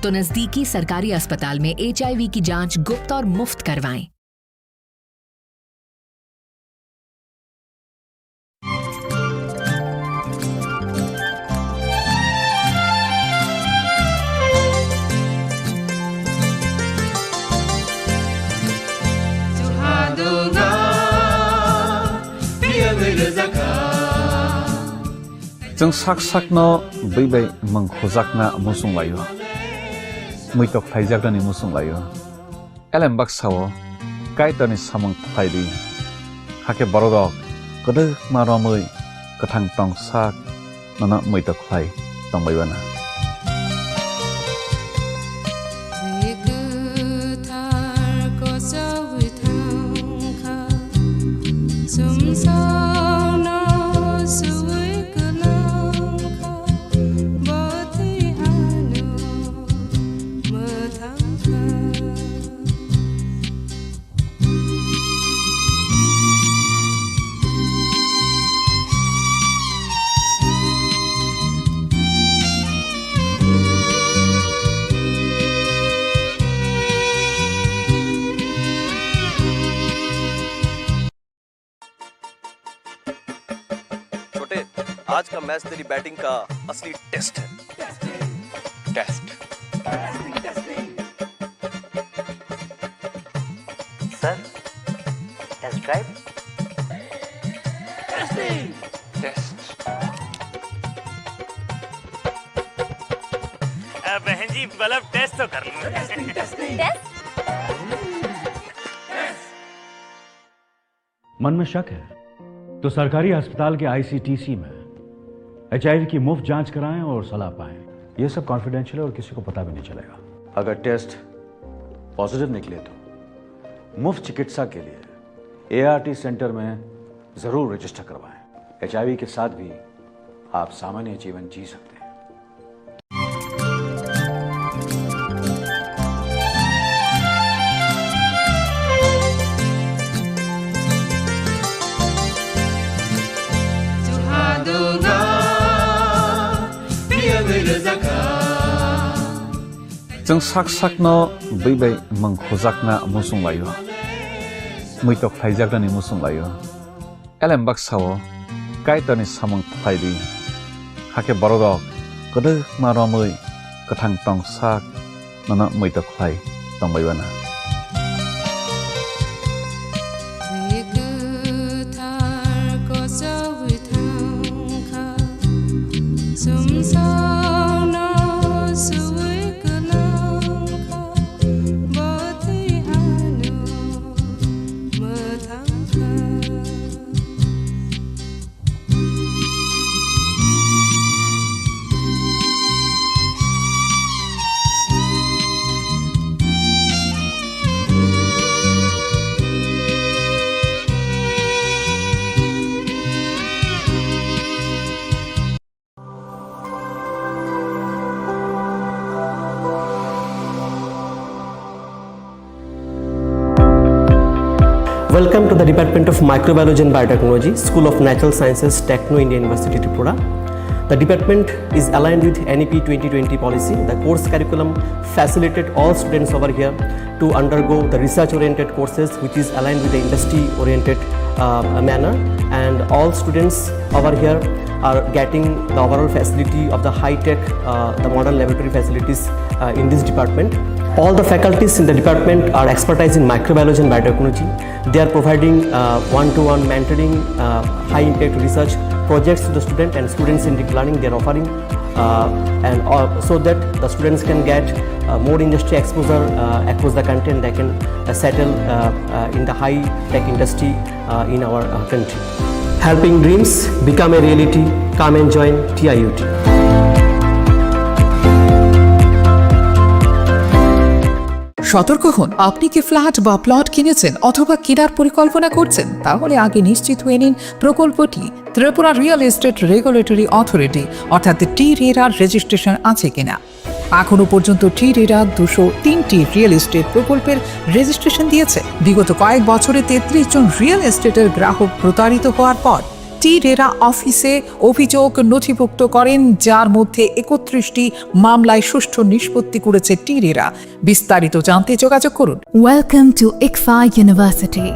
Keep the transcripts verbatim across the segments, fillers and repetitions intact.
तो नजदीकी सरकारी अस्पताल में एचआईवी की जांच गुप्त और मुफ्त करवाएं। Chwng sak sakno bwi bai mung hujakna muchung laio, muitok khlaijaknani muchung laio. Elem baksa-o Kaitorni samung khlai di, hakhe bororok kwdwkma romwi kwthang tong sak nono muitok khlai tongbai uana. Twi kwthar kochaui thangkha, sumsokno suwi kwlangkha, bo twi ano mwthangkha. छोटे, आज का मैच तेरी बैटिंग का असली test है। Test. Sir, test drive. Test. अ, बहन जी, मतलब, टेस्ट तो कर लो। टेस्ट? मन में शक है तो सरकारी अस्पताल के आईसीटीसी में एचआईवी की मुफ्त जांच कराएं और सलाह पाएं। ये सब कॉन्फिडेंशियल है और किसी को पता भी नहीं चलेगा। अगर टेस्ट पॉजिटिव निकले तो मुफ्त चिकित्सा के लिए एआरटी सेंटर में जरूर रजिस्टर करवाएं। एचआईवी के साथ भी आप सामान्य जीवन जी सकते हैं। Chwng sak sakno bwi bai mung hujakna muchung laio, muitok khlaijaknani muchung laio. Elem baksa-o Kaitorni samung khlai di, hakhe bororok kwdwkma romwi kwthang tong sak nono muitok khlai tongbai uana. Twi kwthar kochaui thangkha, sumsokno suwi kwlangkha, bo twi ano mwthangkha. Welcome to the Department of Microbiology and Biotechnology, School of Natural Sciences, Techno India University, Tripura. The department is aligned with N E P twenty twenty policy. The course curriculum facilitate all students over here to undergo the research-oriented courses, which is aligned with the industry-oriented, uh, manner. And all students over here are getting the overall facility of the high-tech, uh, the modern laboratory facilities, uh, in this department. All the faculties in the department are expertise in microbiology and biotechnology. They are providing, uh, one-to-one mentoring, uh, high-impact research projects to the student and students in deep learning they are offering, uh, and, uh, so that the students can get, uh, more industry exposure, uh, across the country, and they can, uh, settle, uh, uh, in the high-tech industry, uh, in our, uh, country. Helping dreams become a reality. Come and join T I U T. সতর্ক হন, আপনি কি ফ্ল্যাট বা প্লট কিনেছেন অথবা কেনার পরিকল্পনা করছেন? তাহলে আগে নিশ্চিত হয়ে নিন প্রকল্পটি Tripura real estate regulatory authority অর্থাৎ টি রেরার রেজিস্ট্রেশন আছে কিনা। এখনও পর্যন্ত টি রেরা দুশো তিনটি রিয়েল এস্টেট প্রকল্পের রেজিস্ট্রেশন দিয়েছে। বিগত কয়েক বছরে তেত্রিশ জন রিয়েল এস্টেটের গ্রাহক প্রতারিত হওয়ার পর টি রেরা অফিসে অভিযোগ নথিভুক্ত করেন, যার মধ্যে একত্রিশটি মামলায় সুষ্ঠু নিষ্পত্তি করেছে টি রেরা। বিস্তারিত জানতে যোগাযোগ করুন। Welcome to ICFAI University.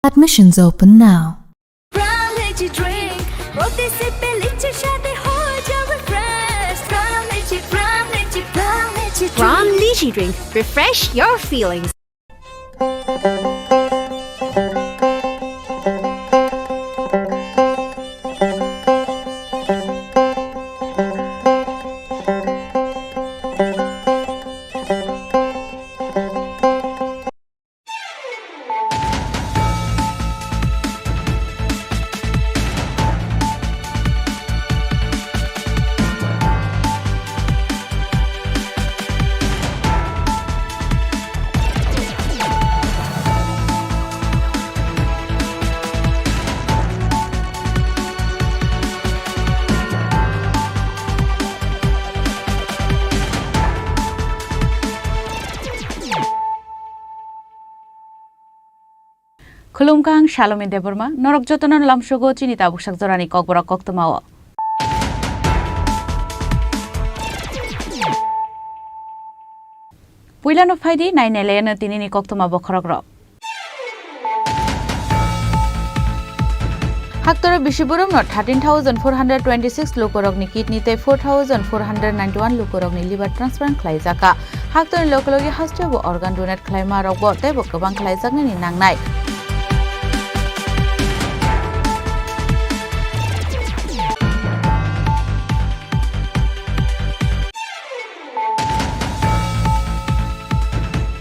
Admissions open now. Prime Lychee drink, প্রতি সিপে লিচির স্বাদে হয়ে যাও refresh। Prime Lychee, Prime Lychee, Prime Lychee drink। Prime Lychee drink, refresh your feelings. Khulumkha, ang Salomi Debbarma, norok jotono lamsogo chini tabuk sak jorani kokborok koktwmao. Puilano phaidi, nainai laiano tinini koktwma bokhorokrok. Haktoro bisi borokno thirteen thousand four hundred twenty-six lukurokni kidney tei four thousand four hundred ninety-one lukurokni liver transplant khlaijakha. Haktorni loge loge hasteo bo organ donate khlaima rokbo teibo kwbang khlaijaknani nangnai.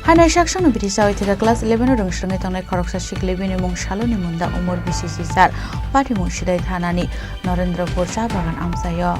Hainai saksono biri chawi thwikha class eleven o rwngswrwngwi tongnai khoroksa sikli, bini mung Saloni Munda, umor bisi sijak, patimung Sidai thanani Norendrapur cha bagan amchaio.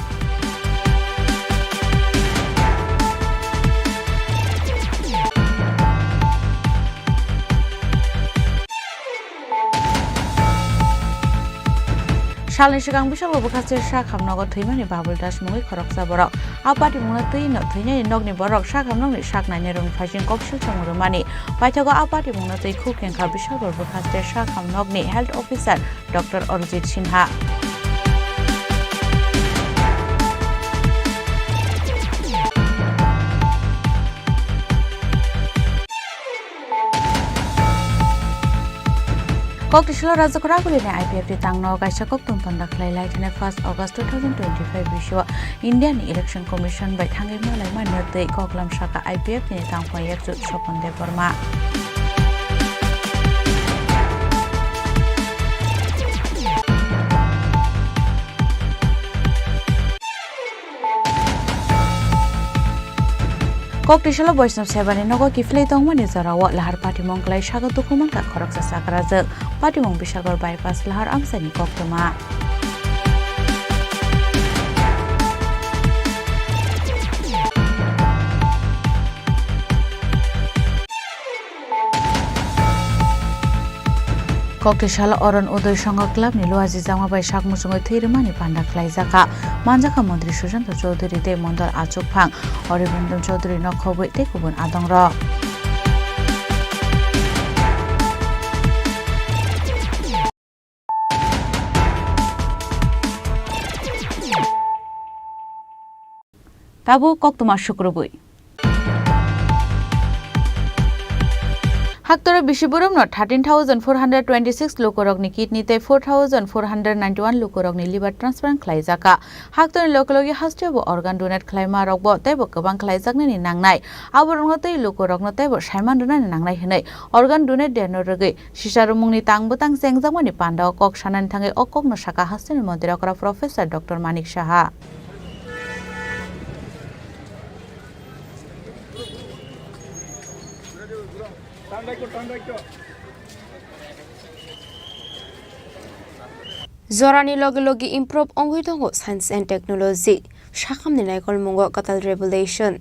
Salni swkang Bishalpur bwkhaste sak hamnogo thwimani Babul Das mungwi khoroksa borok. A patimungno twi no-, thwinani nokni borok sak hamnokni sak nainai rwngni phaising koksil samung rwmani. Paithago a patimungno twi khuk kengkha Bishalpur bwkhaste sak hamnokni health officer Doctor Arjit Sinha. Kok tisilo Rajya Khoragulini I P F T tangno kaisa koktwm panda khlai lai thani first August two thousand twenty-five bisio India ni Election Commission bai thangwi malai mani twi koklam saka I P F T ni tangphang yakchu Sopon Debbarma. Kok tisalo Boisno Sebani nogo kiphilwi tongmani jorao lahar patimung klai sago dukhu mankha khoroksa chakrajwk. Patimung Bisagor bypass lahar amchaini koktwma. Kokthai salo Oron Udoy Songha Club ni luaji jama bai sak muchungwi thwi rwmani panda khlaijakha. Manjakha Montri Sushanta Chowdhury tei Mondol Achukphang, Oribindon Chowdhury no khobwi tei kubun adongrok. Tabuk koktwma sukrubwi. Haktoro bisi boromno thirteen thousand four hundred twenty-six lukurokni kidney tei four thousand four hundred ninety-one lukurokni liver transplant khlaijakha. Haktorni loge loge hasteo bo organ donate khlaima rokbo teibo kwbang khlaijaknani nangnai. Aborokno tei lukurokno teibo saiman rwnani nangnai hwnwi organ donate day no rwgwi sisa rwmungni tang bwtang chengjakmani pandao kok sanani thangwi o kokno sakha hasteni montri okra Professor Doctor Manik Saha. Jorani loge loge improve wngwi tongo science and technology. Sakhamni naikolmungo kwtal revolution.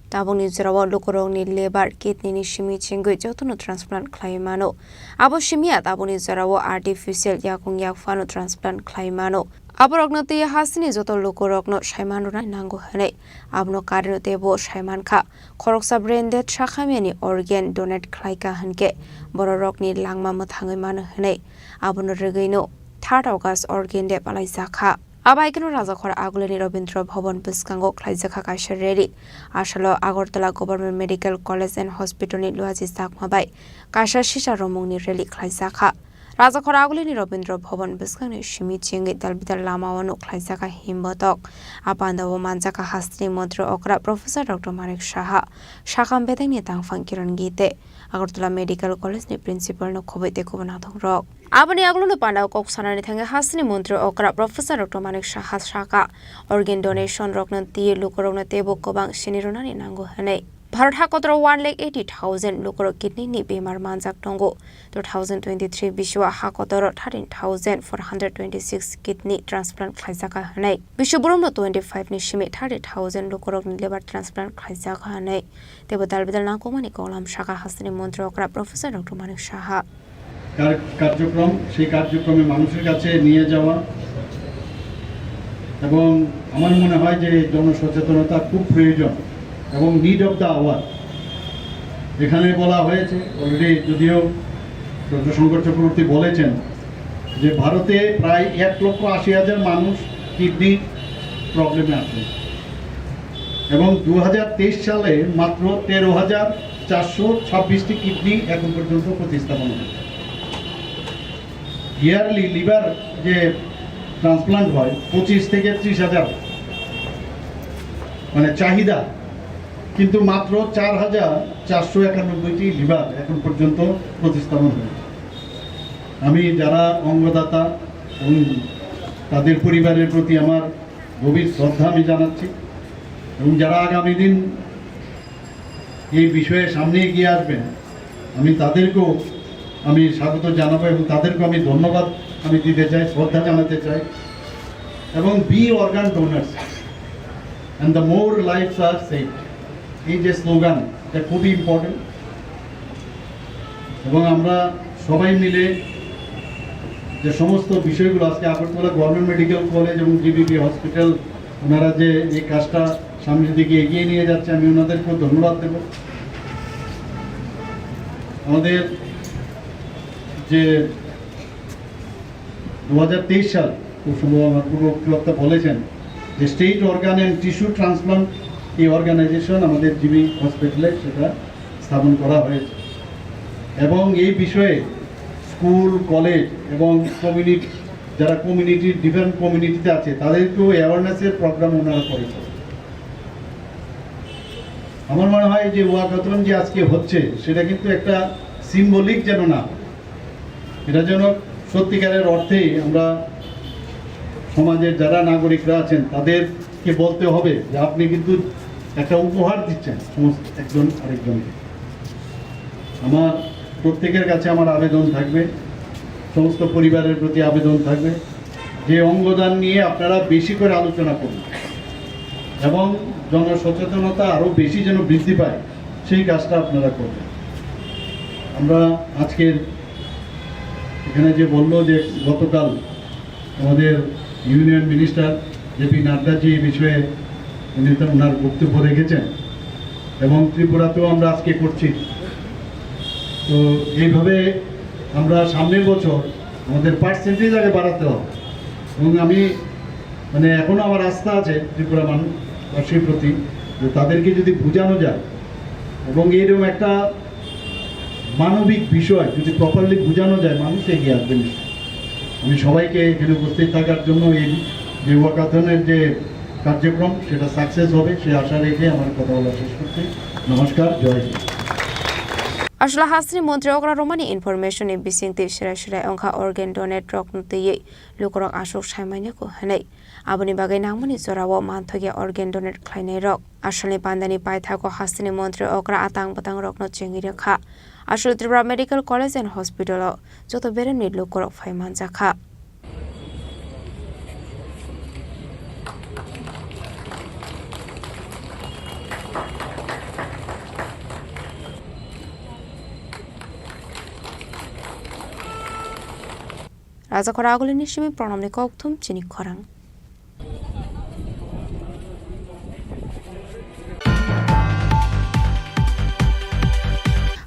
Tabukni jorao lukurokni liver, kidney ni simi chengwi jotono transplant khlaiwi mano. Abo simi ya tabukni jorao artificial yakung yakphano transplant khlaiwi mano. Aborokno twiwi hasteni joto lukurokno saiman rwna nango hwnwi. Abono karino teibo saimankha. Khoroksa brain dead sakhamyani organ donate khlaikha hwnkhe bororokni langma mwthangwi mano hwnwi. Abono rwgwino third August organ day palaijakha. Abo hai kheno Rajakhor Agulini Rabindra Bhavan bwskango khlaijakha kaisa rally. Asalo Agartala Government Medical College and Hospital ni luaji chakma bai kaisa sisa romungni rally khlaijakha. Rajakhor Agulini Rabindra Bhavan bwskangni simi chengwi dalbidal lamao nuk khlaijakha himbotok. A pandao manjakha hasteni montri okra Professor Doctor Manik Saha, sakam bedengni tangphang Kiran Gite, Agartala Medical College ni principal no khobwi tei kubun adongrok. Aboni aguluni pandao kok sanani thangwi hasteni montri okra Professor Doctor Manik Saha sakha, organ donation rokno twiwi lukurokno teibo kwbang sini rwnani nango hwnwi. Bharat hakotoro one lakh eighty thousand lukurok kidney ni bemar manjak tongo. Two thousand twenty-three bisio hakotoro thirteen thousand four hundred twenty-six kidney transplant khlaijakha hwnwi. Bisio boromno twenty-five ni simi thirty thousand lukurokni liver transplant khlaijakha hwnwi teibo dalbidal nangkukmani koklam sakha hasteni montri okra Professor Doctor Manik Saha. কার-, কার্যক্রম, সেই কার্যক্রমে মানুষের কাছে নিয়ে যাওয়া এবং আমার মনে হয় যে জনসচেতনতা খুব প্রয়োজন এবং need of the hour। এখানে বলা হয়েছে already, যদিও ডক্টর শঙ্কর চক্রবর্তী বলেছেন যে ভারতে প্রায় এক লক্ষ আশি হাজার মানুষ কিডনির প্রবলেমে আছেন এবং দু হাজার তেইশ সালে মাত্র তেরো হাজার চারশো ছাব্বিশটি কিডনি এখন পর্যন্ত প্রতিস্থাপন হয়েছে। ইয়ারলি লিভার যে ট্রান্সপ্লান্ট হয় পঁচিশ থেকে ত্রিশ হাজার, মানে চাহিদা, কিন্তু মাত্র চার হাজার চারশো একানব্বইটি লিভার এখন পর্যন্ত প্রতিস্থাপন হয়েছে। আমি যারা অঙ্গদাতা এবং তাদের পরিবারের প্রতি আমার গভীর শ্রদ্ধা আমি জানাচ্ছি এবং যারা আগামী দিন এই বিষয়ে সামনে এগিয়ে আসবেন, আমি তাদেরকেও আমি স্বাগত জানাবো এবং তাদেরকেও আমি ধন্যবাদ আমি দিতে চাই, শ্রদ্ধা জানাতে চাই। এবং be organ donors and the more lives are saved, এই যে স্লোগান, এটা খুবই ইম্পর্টেন্ট। এবং আমরা সবাই মিলে যে সমস্ত বিষয়গুলো আজকে আগরতলা গভর্নমেন্ট মেডিকেল কলেজ এবং জিবিপি হসপিটাল, ওনারা যে এই কাজটা সামনের দিকে এগিয়ে নিয়ে যাচ্ছে, আমি ওনাদেরকেও ধন্যবাদ দেব। আমাদের যে দু হাজার তেইশ সাল, খুব সম্ভব আমার পূর্ব বক্তা বলেছেন যে state organ and tissue transplant, এই অর্গানাইজেশন আমাদের জিবি হসপিটালে সেটা স্থাপন করা হয়েছে এবং এই বিষয়ে স্কুল, কলেজ এবং কমিউনিটি, যারা কমিউনিটি, ডিফারেন্ট কমিউনিটিতে আছে, তাদেরকেও অ্যাওয়ারনেসের প্রোগ্রাম ওনারা করেছেন। আমার মনে হয় যে ওয়াকাথন যে আজকে হচ্ছে, সেটা কিন্তু একটা সিম্বলিক যেন না, এটা যেন সত্যিকারের অর্থেই আমরা সমাজের যারা নাগরিকরা আছেন, তাদেরকে বলতে হবে যে আপনি কিন্তু একটা উপহার দিচ্ছেন সমস্ত একজন আরেকজনকে। আমার প্রত্যেকের কাছে আমার আবেদন থাকবে, সমস্ত পরিবারের প্রতি আবেদন থাকবে যে অঙ্গদান নিয়ে আপনারা বেশি করে আলোচনা করুন এবং জনসচেতনতা আরও বেশি যেন বৃদ্ধি পায়, সেই কাজটা আপনারা করবেন। আমরা আজকের এখানে যে বললো যে গতকাল আমাদের ইউনিয়ন মিনিস্টার জেপি নাড্ডা যে এই বিষয়ে উনি তো ওনার বক্তব্য রেখেছেন এবং ত্রিপুরাতেও আমরা আজকে করছি। তো এইভাবে আমরা সামনের বছর আমাদের পার্সেন্টেজ আগে বাড়াতে হবে এবং আমি মানে এখনো আমার আস্থা আছে ত্রিপুরা মানুষবাসীর প্রতি, যে তাদেরকে যদি বোঝানো যায় এবং এইরকম একটা মানবিক বিষয় যদি প্রপারলি বোঝানো যায়, মানুষ এগিয়ে আসবে নিশ্চয়ই। আমি সবাইকে এখানে উপস্থিত থাকার জন্য, এই যে ওয়াকাথনের যে কার্যক্রম, সেটা সাকসেস হবে, সে আশা রেখে আমার কথা বলা শেষ করছি। নমস্কার, জয় Hind. Aswla hasteni montri okra romani information ni bisingtwi serai serai wngkha organ donate rokno twiwi lukurok aswk saimanyago hwnwi. Aboni bagwi nangmani jorao manthokya organ donate khlainairok. Aswlni pandani paithago hasteni montri okra atang bwtang rokno chengwi rwkha. Aswk Tripura Medical College and Hospital o joto beremni lukurok phai manjakha. Rajakhora Agulini simi Pranamni kokthum chini khorang.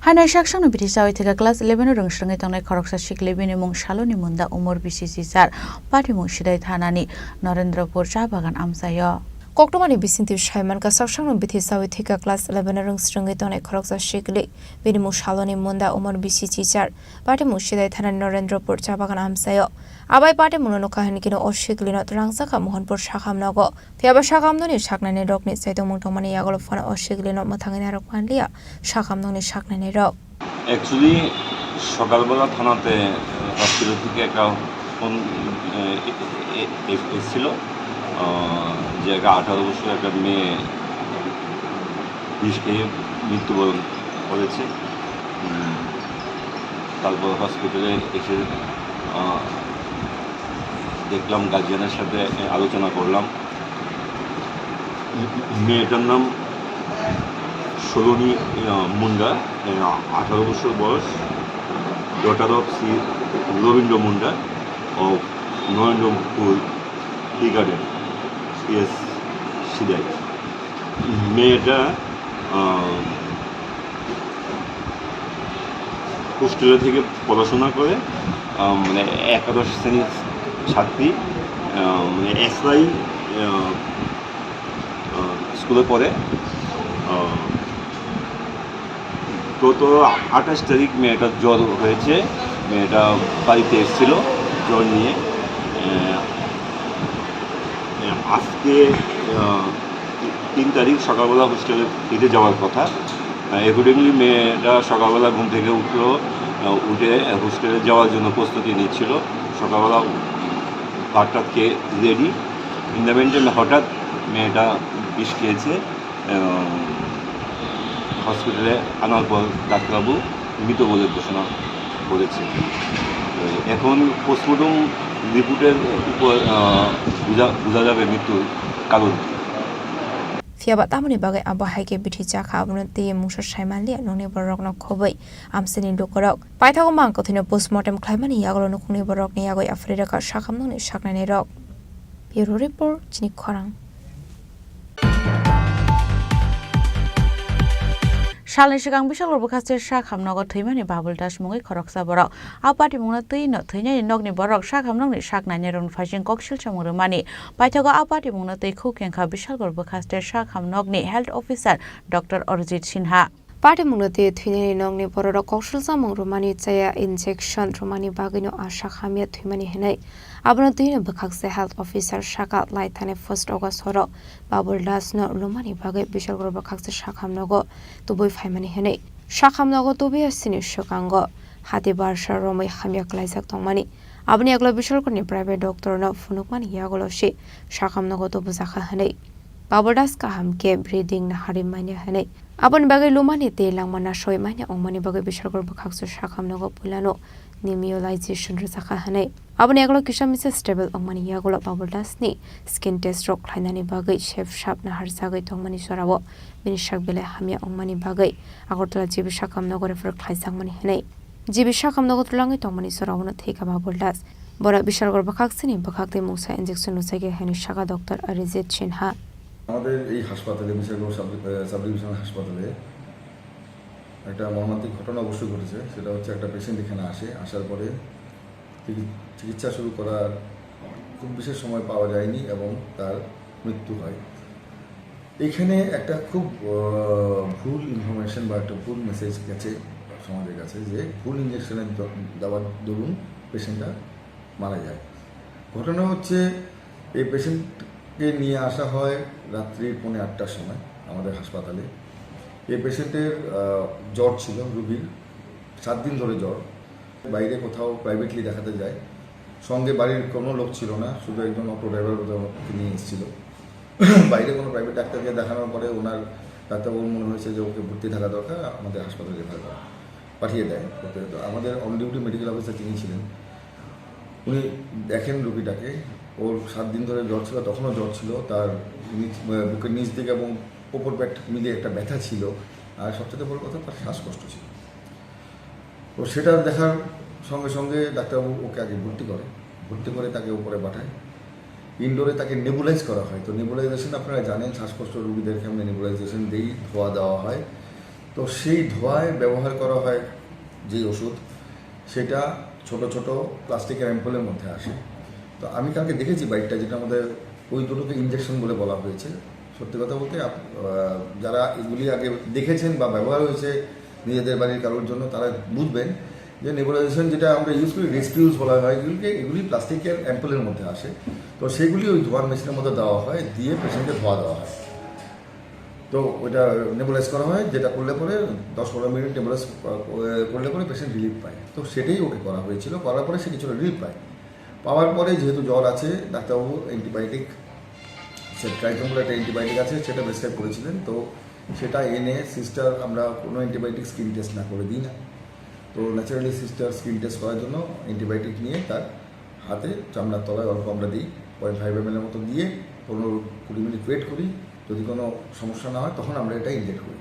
Hainai saksano bithi chawi thika class eleven o rwngsrwngwi tongnai khoroksa sikli bini mung Saloni Munda umor bisi chichar, patimung Sidai thanani Norendrapur cha bagan amchaio. Koktwmani bisingtwi saimankha saksano bithi chawi thika class eleven o rwngsrwngwi tongnai khoroksa sikli bini mung Saloni Munda umor bisi chichar, patimung Sidai thanani Norendrapur cha bagan amchaio. Abai patimungno nukha hinkhe o siklino twlangjak kha Mohanpur sakham nogo. Phiya ba sakham nokni saknainai rokni chaitokmung tongmani yagulo phano o siklino mwthangwi narwk manliya sakham nokni saknainai rok. Actually, সকালবেলা থানাতে, হসপিটাল থেকে একটা ফোন, এ, এ, এ, এ, এসেছিল, আহ, যে একটা আঠারো বছর একটা মেয়ে বিষ খেয়ে মৃত্যুবরণ করেছে। উম, তারপর হসপিটালে এসে, আহ, দেখলাম, গার্জিয়ানের সাথে আলোচনা করলাম। মেয়েটার নাম সলোনী, আহ, মুন্ডা, আহ, আঠারো বছর বয়স, daughter of শ্রী রবীন্দ্র মুন্ডা of নরেন্দ্রপুর টি গার্ডেন, পিএস সিদাই। মেয়েটা, আহ, হোস্টেলে থেকে পড়াশোনা করে, আহ, মানে একাদশ শ্রেণীর ছাত্রী, আহ, মানে এসরাই, আহ, আহ, স্কুলে পড়ে। আহ, গত আঠাশ তারিখ মেয়েটার জ্বর হয়েছে, মেয়েটা বাড়িতে এসেছিল জ্বর নিয়ে। আহ, আজকে, আহ, তিন তারিখ সকালবেলা হোস্টেলে ফিরে যাওয়ার কথা। আহ, accordingly মেয়েটা সকালবেলা ঘুম থেকে উঠলো, আহ, উঠে হোস্টেলে যাওয়ার জন্য প্রস্তুতি নিচ্ছিল। সকালবেলা ভাত টাত খেয়ে রেডি। In the meantime হঠাৎ মেয়েটা বিষ খেয়েছে। আহ, হসপিটালে আনার পর ডাক্তারবাবু মৃত বলে ঘোষণা করেছে। এখন পোস্টমর্টম রিপোর্টের উপর, আহ, বুঝা, বুঝা যাবে মৃত্যুর কারণ কি। Phiya ba tamoni bagwi abo hai khe bithi chakha, abono twiwi mungsa sai manliya nokni bororokno khobwi amchaini lukurok. Paithago mang kwthwino postmortem khlaimani yagulo nukhungni bororokni yagwi aphri rwkha sakham nokni saknainairok. Bureau Report, chini khorang. Salni swkang Bisalgor bwkhaste sakham nogo thwimani Babul Das mungwi khoroksa borok. A patimungno twi no thwinani nokni borok sakham nokni sak nainai rwngni phaising koksil samung rwmani. Paithago a patimungno twi khuk kengkha Bisalgor bwkhaste sakham nokni health officer Doctor Arjit Sinha. Patimungno twi thwinani nokni bororok koksil samung rwmani chaya injection rwmani bagwino a sak hamya thwimani hinwi. Abono twino bwkhakse health officer saka lai thani first August horo Babul Das no lumani bagwi Bisalgor bwkhakse sakham nogo tubui phaimani hinwi. Sakham nogo tubui asini swkango hati barsa romwi hamya klaijak tongmani. Aboni yagulo Bisalgorni private doctor no phunukmani yagulo si sakham nogo tubujakha hinwi. Babul Das kaham khe breathing naharwi manya hinwi. Aboni bagwi lumani tei langma nasoi manya wngmani bagwi Bisalgor bwkhakse sakham nogo puilano nebulizer rwjakha hinwi. Aboni yagulo kisa misa stable wngmani yagulo Babul Das ni skin test rok khlainani bagwi sep sap naharjagwi tongmani jorao bini sak belai hamya wngmani bagwi Agartala G B sakham nogo refer khlaijakmani hinwi. G B Sakham nogo twlangwi tongmani jora wngno thwi kha Babul Das. Borok Bishalgarh bwkhak sini bwkhak tei mungsa injection rwchai kha hwnwi sakha Doctor Arijit Sinha. আমাদের এই হাসপাতালে, বিশালগড় সাব, আহ, sub divisional হাসপাতালে একটা মর্মান্তিক ঘটনা অবশ্যই ঘটেছে। সেটা হচ্ছে একটা পেশেন্ট এখানে আসে, আসার পরে চিকি-, চিকিৎসা শুরু করার খুব বিশেষ সময় পাওয়া যায়নি এবং তার মৃত্যু হয়। এখানে একটা খুব, আহ, ভুল ইনফরমেশন বা একটা ভুল মেসেজ গেছে সমাজের কাছে যে ভুল ইঞ্জেকশনের দ-, দেওয়ার দরুন পেশেন্টটা মারা যায়। ঘটনা হচ্ছে, এই পেশেন্টকে নিয়ে আসা হয় রাত্রি পৌনে আটটার সময় আমাদের হাসপাতালে। এই পেশেন্টের, আহ, জ্বর ছিল রুগীর, সাত দিন ধরে জ্বর। বাইরে কোথাও প্রাইভেটলি দেখাতে যায়, সঙ্গে বাড়ির কোনো লোক ছিল না, শুধু একজন অটো ড্রাইভার ওদের, ওকে নিয়ে এসেছিল। বাইরে কোনো প্রাইভেট ডাক্তারকে দেখানোর পরে ওনার ডাক্তারবাবুর মনে হয়েছে যে ওকে ভর্তি থাকা দরকার, আমাদের হাসপাতালে রেফার করা, পাঠিয়ে দেয়। ওকে তো আমাদের অন ডিউটি মেডিকেল অফিসার যিনি ছিলেন, উনি দেখেন রুগীটাকে, ওর সাত দিন ধরে জ্বর ছিল, তখনও জ্বর ছিল, তার নিচ, আহ, বুকের নিচ দিকে এবং ওপর পেট মিলিয়ে একটা ব্যথা ছিল, আর সবচেয়ে বড় কথা তার শ্বাসকষ্ট ছিল। তো সেটা দেখার সঙ্গে সঙ্গে ডাক্তারবাবু ওকে আগে ভর্তি করে, ভর্তি করে তাকে উপরে পাঠায়। ইনডোরে তাকে নেবুলাইজ করা হয়। তো নেবুলাইজেশন আপনারা জানেন, শ্বাসকষ্ট রোগীদেরকে আমরা নেবুলাইজেশন দেই, ধোঁয়া দেওয়া হয়। তো সেই ধোঁয়ায় ব্যবহার করা হয় যে ওষুধ, সেটা ছোট ছোট প্লাস্টিকের অ্যাম্পুলের মধ্যে আসে। তো আমি কালকে দেখেছি বাইকটা, যেটা আমাদের ওই দুটোকে ইঞ্জেকশন বলে বলা হয়েছে। সত্যি কথা বলতে আপ-, আহ, যারা এগুলি আগে দেখেছেন বা ব্যবহার হয়েছে নিজেদের বাড়ির কারোর জন্য, তারা বুঝবেন যে নেবুলাইজেশন যেটা আমরা ইউজ করি, রেস্ট টিউবস বলা হয় এগুলিকে, এগুলি প্লাস্টিকের অ্যাম্পুলের মধ্যে আসে। তো সেগুলি ওই ধোঁয়ার মেশিনের মধ্যে দেওয়া হয়, দিয়ে পেশেন্টকে ধোঁয়া দেওয়া হয়। তো ওইটা নেবুলাইজ করা হয়, যেটা করলে পরে দশ পনেরো মিনিট নেবুলাইজ, আহ, করলে পরে পেশেন্ট রিলিফ পায়। তো সেটাই ওকে করা হয়েছিল, করার পরে সে কিছুটা রিলিফ পায়। পাওয়ার পরে যেহেতু জ্বর আছে, ডাক্তারবাবু অ্যান্টিবায়োটিক, সেট্রাইজম বলে একটা অ্যান্টিবায়োটিক আছে, সেটা প্রেসক্রাইব করেছিলেন। তো সেটা এনে সিস্টার, আমরা কোনো অ্যান্টিবায়োটিক স্কিন টেস্ট না করে দিই না। তো ন্যাচারালি সিস্টার স্কিন টেস্ট করার জন্য অ্যান্টিবায়োটিক নিয়ে তার হাতে চামড়ার তলায় অল্প আমরা দিই, পয়েন্ট ফাইভ এম এলের মতো দিয়ে পনেরো কুড়ি মিনিট ওয়েট করি। যদি কোনো সমস্যা না হয়, তখন আমরা এটা ইনজেক্ট করি।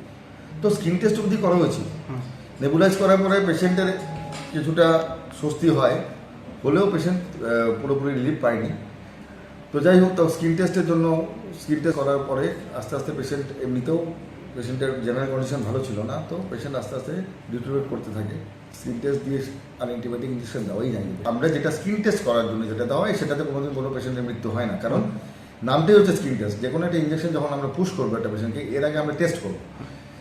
তো স্কিন টেস্ট অবধি করা হয়েছিল। হুম। নেবুলাইজ করার পরে পেশেন্টের কিছুটা স্বস্তি হয়, হলেও পেশেন্ট, আহ, পুরোপুরি রিলিফ পায়নি। তো যাই হোক, তো স্কিন টেস্টের জন্য, স্কিন টেস্ট করার পরে আস্তে আস্তে পেশেন্ট এমনিতেও, পেশেন্টের জেনারেল কন্ডিশন ভালো ছিল না, তো পেশেন্ট আস্তে আস্তে ডিটোরিয়েট করতে থাকে। স্কিন টেস্ট দিয়ে আর অ্যান্টিবায়োটিক ইঞ্জেকশন দেওয়াই যায়নি। আমরা যেটা স্কিন টেস্ট করার জন্য যেটা দেওয়া হয়, সেটাতে কোনোদিন কোনো পেশেন্টের মৃত্যু হয় না, কারণ নামটাই হচ্ছে স্কিন টেস্ট। যে কোনো একটা ইঞ্জেকশন যখন আমরা পুশ করবো একটা পেশেন্টকে, এর আগে আমরা টেস্ট করবো।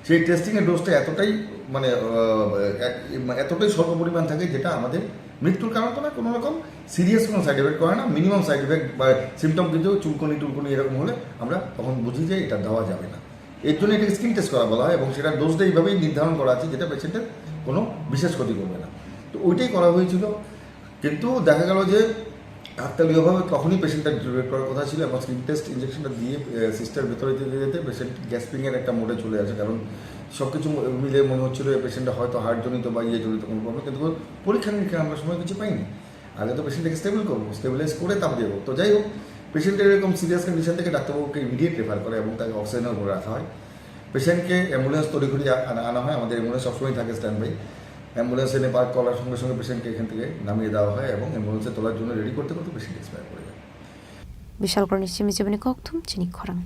সেই টেস্টিংয়ের ডোজটা এতটাই, মানে, আহ, এক-, এতটাই স্বল্প পরিমাণ থাকে, যেটা আমাদের মৃত্যুর কারণ তো না, কোনো রকম সিরিয়াস কোনো সাইড এফেক্ট করে না। মিনিমাম সাইড এফেক্ট বা সিমটম কিছু চুলকুনি টুলকুনি এরকম হলে আমরা তখন বুঝি যে এটা দেওয়া যাবে না। এর জন্য এটাকে স্কিন টেস্ট করা বলা হয় এবং সেটা ডোজটা এইভাবেই নির্ধারণ করা আছে, যেটা পেশেন্টের কোনো বিশেষ ক্ষতি করবে না। তো ওইটাই করা হয়েছিল, কিন্তু দেখা গেল যে কাকতালীয়ভাবে তখনই পেশেন্টটা ডিটোরিয়েট করার কথা ছিল এবং স্কিন টেস্ট ইঞ্জেকশনটা দিয়ে, আহ, সিস্টার ভেতরে যেতে যেতে পেশেন্ট গ্যাসপিংয়ের একটা মোডে চলে আসে, কারণ সব কিছু মিলে মনে হচ্ছিল এই পেশেন্টটা হয়তো হার্টজনিত বা ইয়েজনিত কোনো প্রবলেম, কিন্তু কোনো পরীক্ষা নিরীক্ষা আমরা সময় কিছু পাইনি। আগে তো পেশেন্টটাকে স্টেবল করবো, স্টেবিলাইজ করে তারপর দেবো। তো যাই হোক, পেশেন্টের এরকম সিরিয়াস কন্ডিশন থেকে ডাক্তারবাবুকে ইমিডিয়েট রেফার করে এবং তাকে অক্সিজেনের উপরে রাখা হয়। পেশেন্টকে অ্যাম্বুলেন্স তড়িঘড়ি আ-, আনা, আনা হয়। আমাদের অ্যাম্বুলেন্স সবসময় থাকে স্ট্যান্ড বাই। অ্যাম্বুলেন্স এনে পার্ক করার সঙ্গে সঙ্গে পেশেন্টকে এখান থেকে নামিয়ে দেওয়া হয় এবং অ্যাম্বুলেন্সে তোলার জন্য রেডি করতে করতে পেশেন্ট এক্সপায়ার করে যায়। Bishalgarhni simi jibini kokthum chini khorang.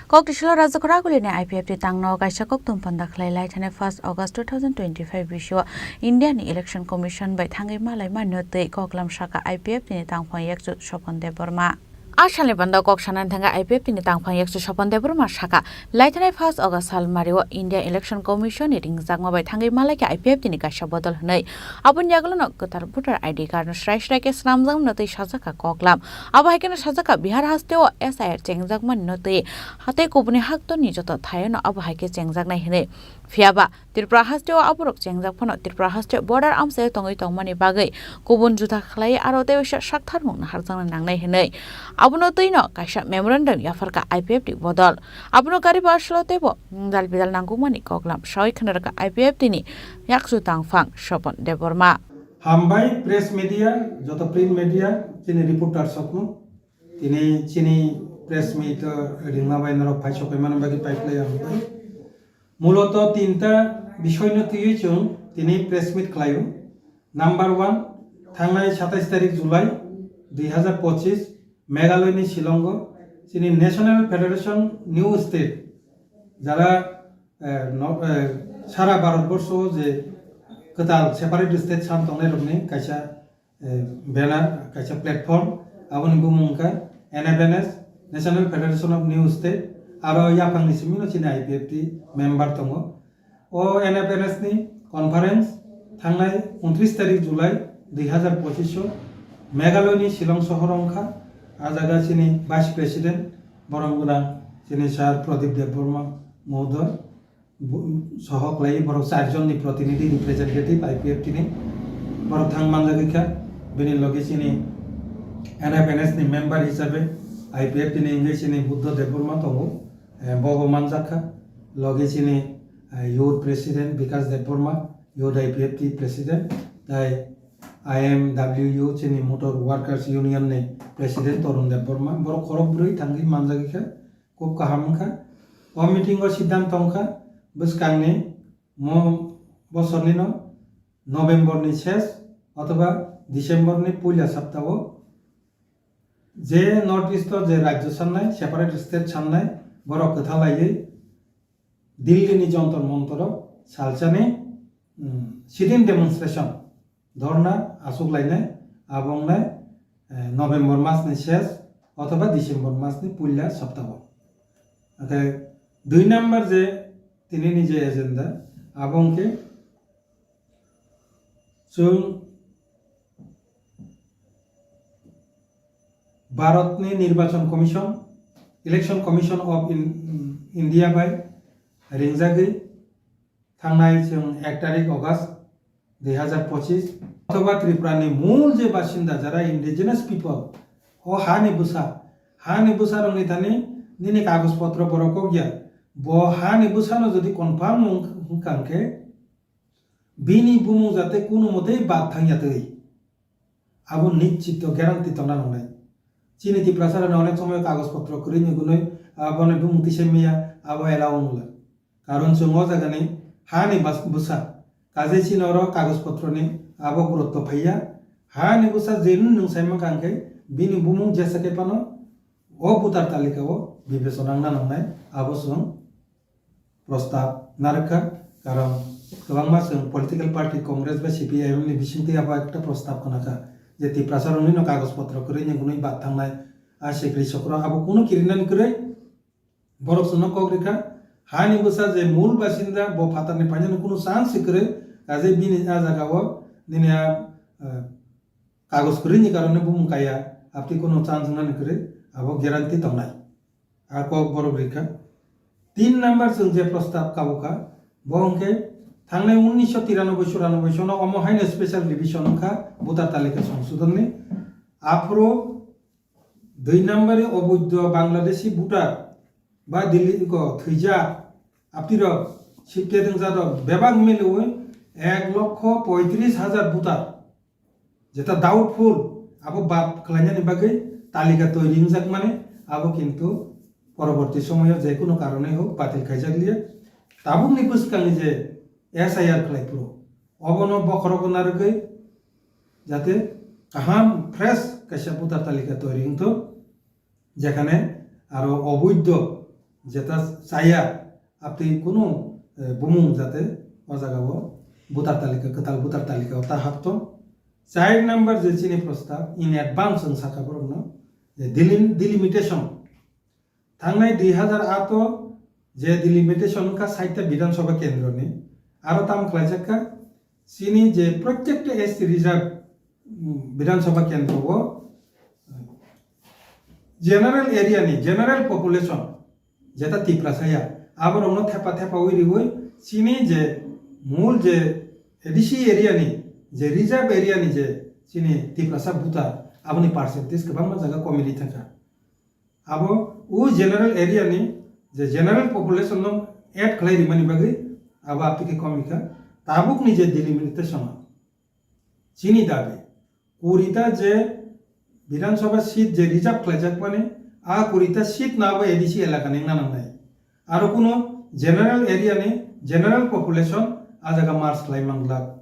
Kok tisilo Rajakhor Agulini I P F T tangno kaisa kokthum panda khlai lai thani first August two thousand twenty-five bisio India ni Election Commission bai thangwi malai mano twi koklam saka I P F T ni tangphang yakchu Sopon Debbarma. A salni panda kok sanani thangwi I P F T ni tangphang yakchu Sopon Debbarma saka, laithanai first August sal mario India Election Commission ni ringjakma bai thangwi malaikha I P F T ni kaisa bodol hwnwi. Aboni yagulono kwthar voter I D card no srai srai khe swnamjakmano twi sajakha koklam. Abo hai kheno sajakha Bihar hasteo S I R chengjakmani no twi hatei kubuni haktorni joto thaiono abo hai khe chengjaknai hwnwi. Phiyaba Tripura hasteo aborok chengjak phano Tripura hasteo border amchaio tongwi tongmani bagwi kubun juda khlai aro tei waisa saktharmung naharjakna nangnai hwnwi abono twino kaisa memorandum yapharkha I P F T bodol. Abono gari baslo teibo dal bidal nangkukmani koklam sawi khwnarwkha I P F T ni yakchu tangphang Sopon Debbarma. Hambai press media, joto print media, chini reporters rokno. Tini chini press meet, uh, ringma bai norok phai sokoi mani bagwi pai khlai ang bai. Muloto tinta bisoyno twiwi chwng tini press meet khlaio. Number one, thangnai satais tarik July dui hazar pochis Meghalaya ni Shillong o chini National Federation New State, jara, eh, no, eh, sara Bharat borsho je kwtal separate state san tongnai rokni kaisa, eh, banner, kaisa platform, aboni bumung wngkha N F N S, National Federation of New State, aro yaphangni simi no chini I P F T member tongo. O N F N S ni conference thangnai untris tarik July dui hazar pochis o Meghalaya ni Shillong sohor wngkha. A jaga chini Vice President borom gwnang chini Sir Pradip Debbarma mohodoy, bu-, soho kwlai borok char jon ni protinidhi, representative I P F T ni. Borok thang manjagwi kha, bini logi chini N F N S ni member hisabe I P F T ni wngwi chini Buddha Debbarma tongo. Eh, bo bo manjak kha. Logi chini, eh, youth president Bikas Debbarma, youth I P F T president, tai I M W U chini Motor Workers Union ni president Torun Debbarma. Borok khorok bwrwi thangwi manjagwi kha, khub kaham wngkha. O meeting o siddhant tongkha bwskangni mo bosorni no November ni ses othoba December ni puila sapta o je North East o je rajyo sannai, separate state sannai, borok kwtha laiwi Delhi ni Jantar Mantar o salsani, mm, sit-in demonstration, dhorna achuk lainai, abo wngnai, eh, November mas ni ses othoba December mas ni puila sapta o. Hwnkhe dui number je tini ni je agenda, abo hwnkhe chwng Bharatni Nirbachan Commission, Election Commission of In-, India bai ringjagwi thangnai chwng ek tarik August dui hazar pochis, othoba Tripura ni mul je basinda jara indigenous people, o ha ni bwsa, ha ni bwsa rok ni thani nini kagoj potro borok kok ya, bo ha ni bwsa no jodi confirm wng-, wngkha hwnkhe, bini bumung jate kunu motei bad thangya twi. Abo nischito guarantee tongna nangnai. Chini Tiprasa rokni onek somoy kagoj potro kwrwi ni gunoi, ah, bono bumung tisa maya, abo allow wngla. Karon chwng o jagani hani bas-, bwsa. Kaje chini oro kagoj potroni abo gurutto phaiya. Hani bwsa je nwng sai mankha hwnkhe bini bumung jesa khe phano o voter talika o bibechona wngna nangnai, abo chwng prostab narwkha, karon kwbangma chwng political party Congress bai C P I M ni bisingtwi abo ekta prostab khnakha je Tiprasa rokni no kagoj potro kwrwi ni gunwi bad thangnai, a sikri sokro abo kunu kirinani kwrwi, borok chwngno kok rikha, hani bwsa je mul basinda bo phatarni phainani kunu chance kwrwi, kaje bini a jaga o nini a, eh, kagoj kwrwi ni karone bumung kaya, abtwi kunu chance wngnani kwrwi, abo guarantee tongnai. A kok borok rikha. Tin number chwng je prostab kabukha, bo hwnkhe thangnai unnisho tiranoboi churanobboi sono omo haino special revision wngkha voter talika songsodhonni. Aphuru dui number oboidho Bangladeshi voter ba Delhi ko thwijak aptirok sibte dwngjak rok bebak miliwi ek lokho poitris hajar voter. Jeta doubtful, abo bad khlainani bagwi talika toiri wngjakmani, abo kintu poroborti somoyo jekunu karonwi hok batil khaijak liya. Tabukni bwskangni je S I R khlai phuru, obono bokhorogo narwgwi jate kaham fresh kaisa voter talika toiri wngthok. Jekhane aro oboidho jeta chaya, aptwi kunu, eh, bumung jate o jagao voter talika, kwtal voter talikao ta hapto. Char number je chini prostab, in advance wng sakha borokno, je delim-, delimitation. Thangnai dui hazar aat o je delimitation wngkha saita Bidhan Sabha kendroni, aro tam khlaijak kha chini je protekta S T reserve, mm, Bidhan Sabha kendro o, general area ni, general population, jeta Tiprasa ya, aborokno thepa thepa wi riwi chini je mul je A D C area ni, je reserve area ni je chini Tiprasa voter, aboni percentage kwbangma jaga komi ri thangkha. Abo o general area ni je general population no add khlai rimani bagwi abo aptwi khe komi kha. Tabukni je delimitation o chini dabi, kurita je Bidhan Sabha seat je reserve khlaijakmani, a kurita seat no abo A D C elaka ni wngna nangnai. Aro kuno general area ni General population a jaga merge khlai man glak,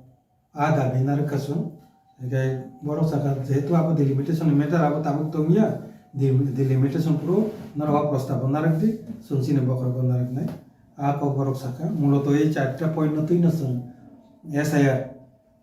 a dabi narwkha chwng. Hinkhe borok sakha, jehetu abo delimitation ni matter abo tabuk tongya, de-, delimitation phuru norok o prostab o narwk di, chwng chini bokhorok o narwknai. A kok borok sakha, muloto ei charta point no twino chwng S I R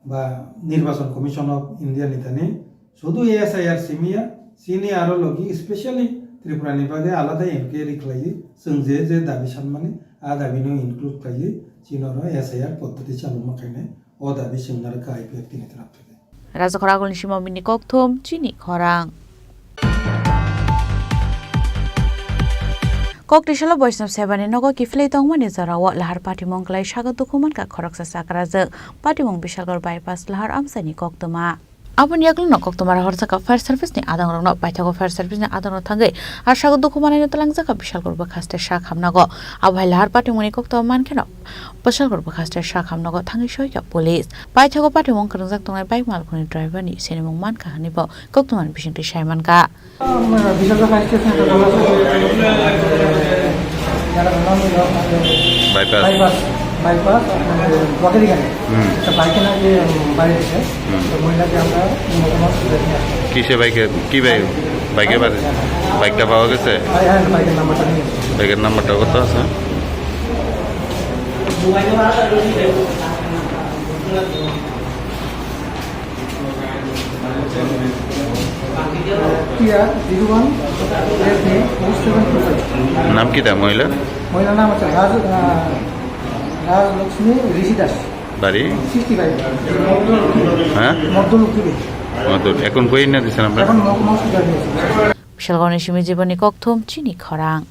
ba Nirbachon Commission of India ni thani sudu S I R simiya, chini aro logi specially Tripura ni bagwi alada inquiry khlaiwi chwng je je dabi sanmani a dabi no include khlaiwi chini oro S I R poddoti chaluma khainai o dabi chwng narwkha I P F T ni taraf thani. Rajakhor Agulni Sima Mini Kokthum, chini khorang. Koktisalo Boisnab Sebani nogo kiphilwi tongmani jorao lahar patimung kwlai sago dukhu mankha khoroksa chakrajwk. Patimung Bishalgarh bypass lahar amchaini koktwma. Aboni yaklwno koktwma rohorjakha fire service ni adongrokno, paithago fire service ni adongrok thangwi a sago dukhu manwino twlangjakha Bishalgarh bwkhaste sak hamnago. Abo hai lahar patimungni koktwma mankheno Bishalgarh bwkhaste sak hamnago thangwi soikha police. Paithago patimung kwrwngjak tongnai bike malkhungni driver ni sinimung mankha hwnwi bo koktwmani bisingtwi sai mankha. Bishalgarh fire station. Bypass. Bypass, bypass, block এর এখানে। হুম। একটা বাইকে না গিয়ে, উম, বাইরে এসে, হুম। তো মহিলাকে আমরা অন্যতম হসপিটালে নিয়ে আসলাম। কিসে বাইকে, কি বাইক? বাইকে বাজে? হ্যাঁ, হ্যাঁ। বাইকটা পাওয়া গেছে? হ্যাঁ, হ্যাঁ, বাইকের নাম্বারটা নিয়ে এসেছি। বাইকের নাম্বারটা কত আছে? Kia zero one F D four seven two five। নাম কিতা মহিলা? মহিলার নাম হচ্ছে রাজ, আহ, রাজলক্ষ্মী ঋষি দাস। বাড়ি? Sixty five. হ্যাঁ? মদ্য লক্ষ্মী। মদ্য। এখন কই না দিছেন আপনারা? এখন মহকুমা হসপিটাল নিয়ে এসেছি। Bishalgarhni simi jiboni kokthum chini khorang.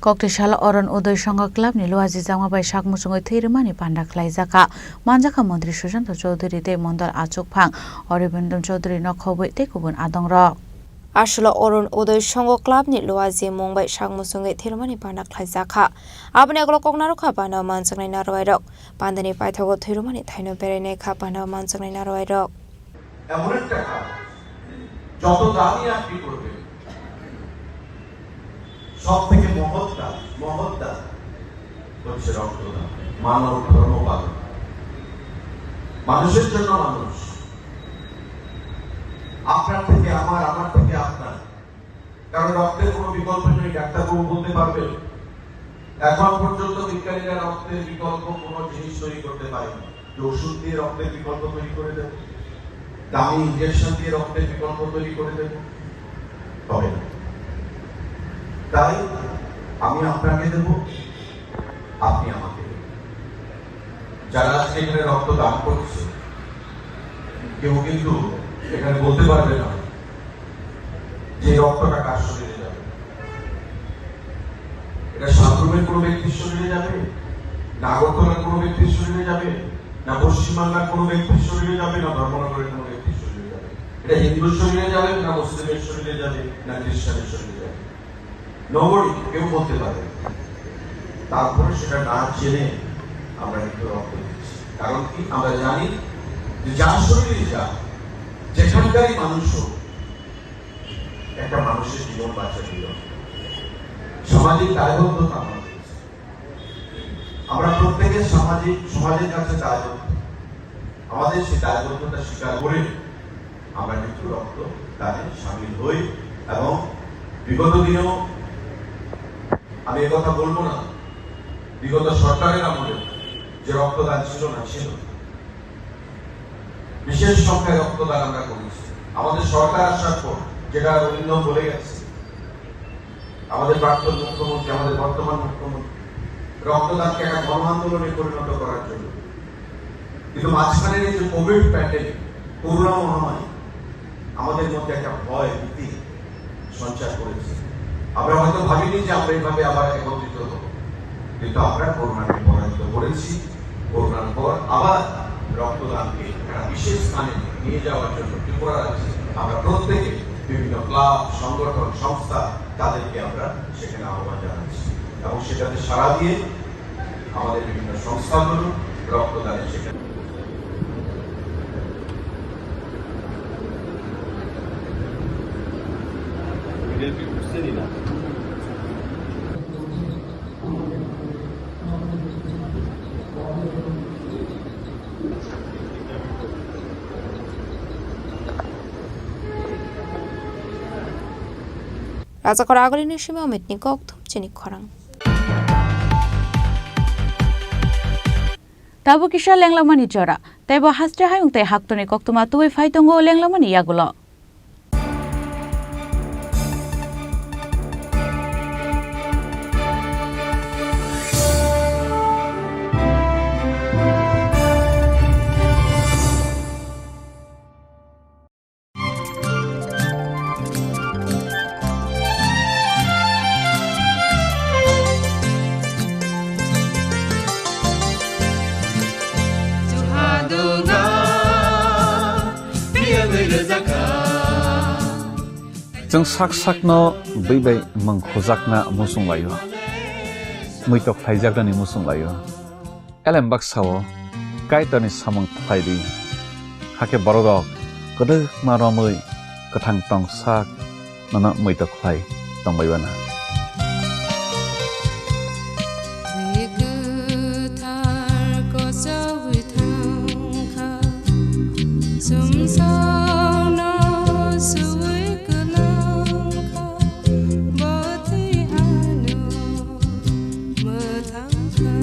Koktisalo Orun Udoy Songho Club ni luajijakma bai sak muchungwi thwi rwmani panda khlaijakha. Manjakha Montri Sushanta Chowdhury tei Mondol Achukphang, Oribindon Chowdhury no khobwi tei kubun adongrok. Aswkno Orun Udoy Songho Club ni luajimung bai sak muchungwi thwi rwmani panda khlaijakha. Aboni ulo kok narwkha panda manjaknai narwuirok. Pandani paithago thwi rwmani thaino berainai kha panda manjaknai narwuirok. এমন একটা কাজ, যত দামি আপনি করবেন, সব থেকে মহৎ কাজ, মহৎ দান হচ্ছে রক্তদান, মানব ধর্ম পালন, মানুষের জন্য মানুষ, আপনার থেকে আমার, আমার থেকে আপনার। কারণ রক্তের কোনো বিকল্প নেই, ডাক্তারবাবু বলতে পারবেন, এখন পর্যন্ত বিজ্ঞানীরা রক্তের বিকল্প কোনো জিনিস তৈরি করতে পারেনি। যে ওষুধ দিয়ে রক্তের বিকল্প তৈরি করে দেব, দামি ইঞ্জেকশন দিয়ে রক্তের বিকল্প তৈরি করে দেব, হবে না। তাই আমি আপনাকে দেব, আপনি আমাকে দেবেন। যারা আজকে এখানে রক্ত দান করছে, কেউ কিন্তু এখানে বলতে পারবে না যে রক্তটা কার শরীরে যাবে। এটা সাবরুমের কোনো ব্যক্তির শরীরে যাবে, না আগরতলার কোনো ব্যক্তির শরীরে যাবে, না পশ্চিমবাংলার কোনো ব্যক্তির শরীরে যাবে, না ধর্মনগরের কোনো ব্যক্তির শরীরে যাবে। এটা হিন্দুর শরীরে যাবে, না মুসলিমের শরীরে যাবে, না খ্রিস্টানের শরীরে যাবে। Nobody, কেউ বলতে পারে না। তারপরে সেটা না জেনে আমরা কিন্তু রক্ত দিচ্ছি। কারণ কি? আমরা জানি যে যার শরীরে যা, যেখানকারই মানুষ হোক, একটা মানুষের জীবন বাঁচাতে হবে। সামাজিক দায়বদ্ধতা আমাদের আছে। আমরা প্রত্যেকের সামাজিক, সমাজের কাছে দায়বদ্ধ। আমাদের সেই দায়বদ্ধতা স্বীকার করে আমরা কিন্তু রক্ত দানে সামিল হই। এবং বিগত দিনেও আমি এ কথা বলবো না, বিগত সরকারের আমলে যে রক্তদান ছিল না, ছিল। বিশেষ সংখ্যায় রক্তদান আমরা করেছি। আমাদের সরকার আসার পর, যেটা অরিন্দম বলে গেছে, আমাদের প্রাক্তন মুখ্যমন্ত্রী, আমাদের বর্তমান মুখ্যমন্ত্রী রক্তদানকে একটা গণ আন্দোলনে পরিণত করার জন্য। কিন্তু মাঝখানের এই যে কোভিড প্যান্ডেমিক, করোনা মহামারী, আমাদের মধ্যে একটা ভয়, ভীতি সঞ্চার করেছে। আমরা হয়তো ভাবিনি যে আমরা এইভাবে আবার একত্রিত হব, কিন্তু আমরা করোনাকে পরাজিত করেছি। করোনার পর আবার রক্তদানকে একটা বিশেষ স্থানে নিয়ে যাওয়ার জন্য ত্রিপুরা রাজ্যে আমরা প্রত্যেকে বিভিন্ন ক্লাব, সংগঠন, সংস্থা, তাদেরকে আমরা সেখানে আহ্বান জানাচ্ছি এবং সেটাতে সাড়া দিয়ে আমাদের বিভিন্ন সংস্থাগুলো রক্তদানের সেখানে। Rajakor agulini simi omitni kokthum chini khorang. Tabuk kisa lenglamani jora, teibo haste hayung tei haktorni koktwma tubui phai tongo lenglamani yagulo. Chwng sak sakno bwi bai mwng khujakna muchung laio, muitok khlaijaknani muchung laio. Elem baksa-o Kaitorni samung khlai di, hakhe bororok kwdwkma romwi kwthang tong sak nono muitok khlai tongbai uana. Twi kwthar kochogwi thangkha, sumsokno suwi kwlangkha, bo twi ano mwthangkha.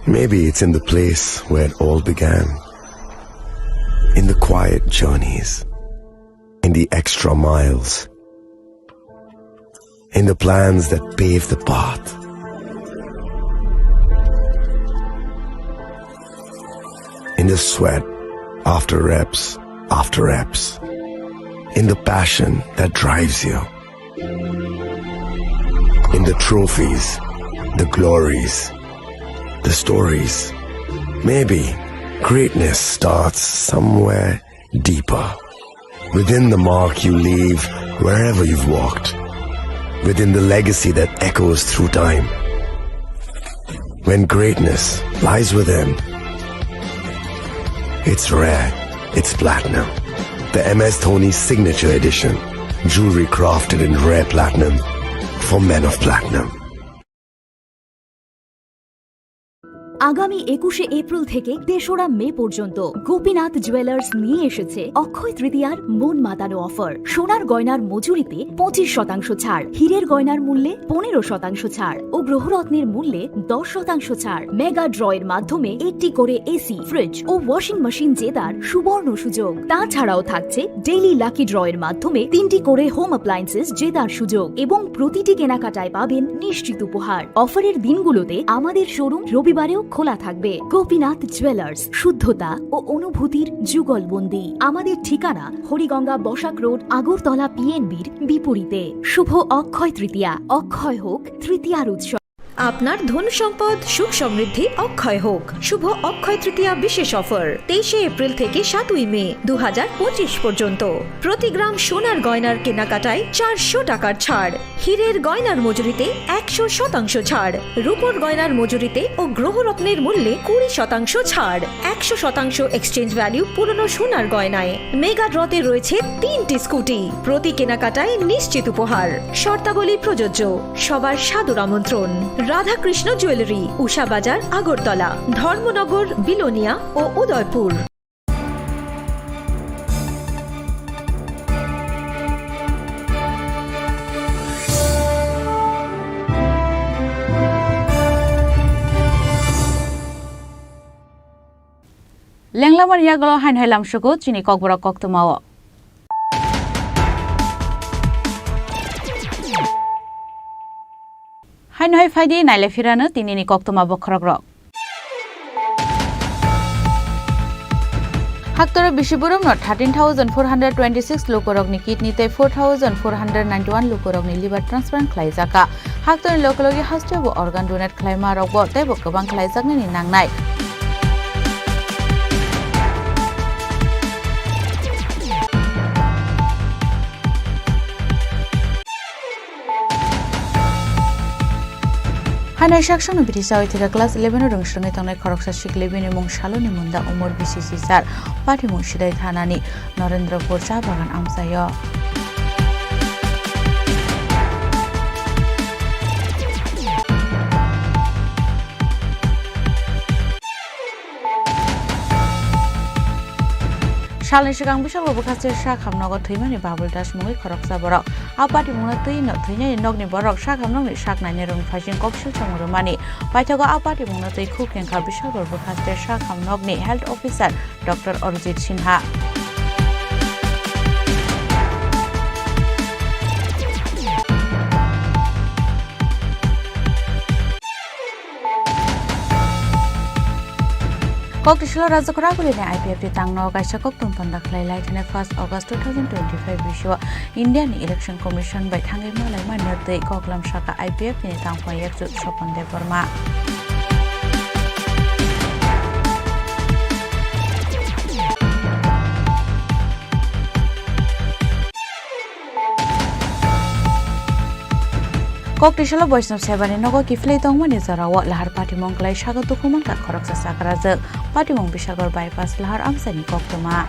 Maybe it's in the place where it all began. In the quiet journeys, in the extra miles, in the plans that pave the path, in the sweat after reps after reps, in the passion that drives you, in the trophies, the glories, the stories. Maybe greatness starts somewhere deeper. Within the mark you leave wherever you've walked. Within the legacy that echoes through time. When greatness lies within, it's rare, it's platinum. The M S Dhoni Signature Edition. Jewelry crafted in rare platinum for men of platinum. আগামী একুশে এপ্রিল থেকে তেসরা মে পর্যন্ত গোপীনাথ জুয়েলার্স নিয়ে এসেছে অক্ষয় তৃতীয়ার মন মাতানো অফার। সোনার গয়নার মজুরিতে পঁচিশ শতাংশ ছাড়, হীরের গয়নার মূল্যে পনেরো শতাংশ ছাড় ও গ্রহরত্নের মূল্যে দশ শতাংশ ছাড়। মেগা ড্র এর মাধ্যমে একটি করে এসি, ফ্রিজ ও ওয়াশিং মেশিন জেতার সুবর্ণ সুযোগ। তাছাড়াও থাকছে ডেইলি লাকি ড্র এর মাধ্যমে তিনটি করে হোম অ্যাপ্লায়েন্সেস জেতার সুযোগ এবং প্রতিটি কেনাকাটায় পাবেন নিশ্চিত উপহার। অফারের দিনগুলোতে আমাদের শোরুম রবিবারেও খোলা থাকবে। গোপীনাথ জুয়েলার্স, শুদ্ধতা ও অনুভূতির যুগলবন্দি। আমাদের ঠিকানা হরিগঙ্গা বসাক রোড, আগরতলা পিএনবির বিপরীতে। শুভ অক্ষয় তৃতীয়া, অক্ষয় হোক তৃতীয়ার উৎসব। আপনার ধন সম্পদ সুখ সমৃদ্ধি অক্ষয় হোক। শুভ অক্ষয় তৃতীয়া বিশেষ অফার তেইশে এপ্রিল থেকে সাতই মে দু হাজার পঁচিশ পর্যন্ত। প্রতি গ্রাম সোনার গয়নার কেনাকাটায় চারশো টাকার ছাড়, হীরের গয়নার মজুরিতে একশো শতাংশ ছাড়, রূপোর গয়নার মজুরিতে ও গ্রহরত্নের মূল্যে কুড়ি শতাংশ ছাড়, একশো শতাংশ এক্সচেঞ্জ ভ্যালু পুরনো সোনার গয়নায়। মেগা ড্রতে রয়েছে তিনটি স্কুটি, প্রতি কেনাকাটায় নিশ্চিত উপহার। শর্তাবলী প্রযোজ্য। সবার সাদর আমন্ত্রণ। রাধাকৃষ্ণ জুয়েলারি, উষা বাজার, আগরতলা, ধর্মনগর, বিলোনিয়া ও Udaipur. Lenglamani yagulo haino hai lamsugo chini kokborok koktwmao. Haino hai phaidi naile phirano tinini koktwma bokhorokrok. Haktoro bisi borokno thirteen thousand four hundred twenty-six lukurokni kidney tei four thousand four hundred ninety-one lukurokni liver transplant khlaijaka. Haktorni loge loge hasteo bo organ donate khlaima rokbo teibo kwbang khlaijaknani nangnai. Haino saksono biri chawi thwikha class eleven o rwngsrwngwi tongnai khoroksa sikli, bini mung Saloni Munda, umor bisi sisar, patimung Sidai thanani Norendropur cha bagan amchaio. Salni swkang Bishalgarh bwkhaste sakham nogo thwimani Babul Das mungwi khoroksa borok. A patimungno twi no thwinani nokni borok sakham nokni sak nainai rokni phaising koksil samung rwmani. Paithago a patimungno twi khuk kengkha Bishalgarh bwkhaste sakham nokni health officer Doctor Arjit Sinha. Koktisalo Rajakhor Agulini I P F ni tangno kaisa koktwma panda khlai lai thani first August two thousand twenty-five bisio India ni Election Commission bai thangwi malai mani twi koklam saka I P F ni tangphai yakchu Sopon Debbarma. Koktisalo Boisnab Sebani nogo kiphilwi tongmani jorao lahar patimung klai sago dukhu mankha khoroksa chakrajwk. Patimung Bishalgarh bypass lahar amchaini koktwma.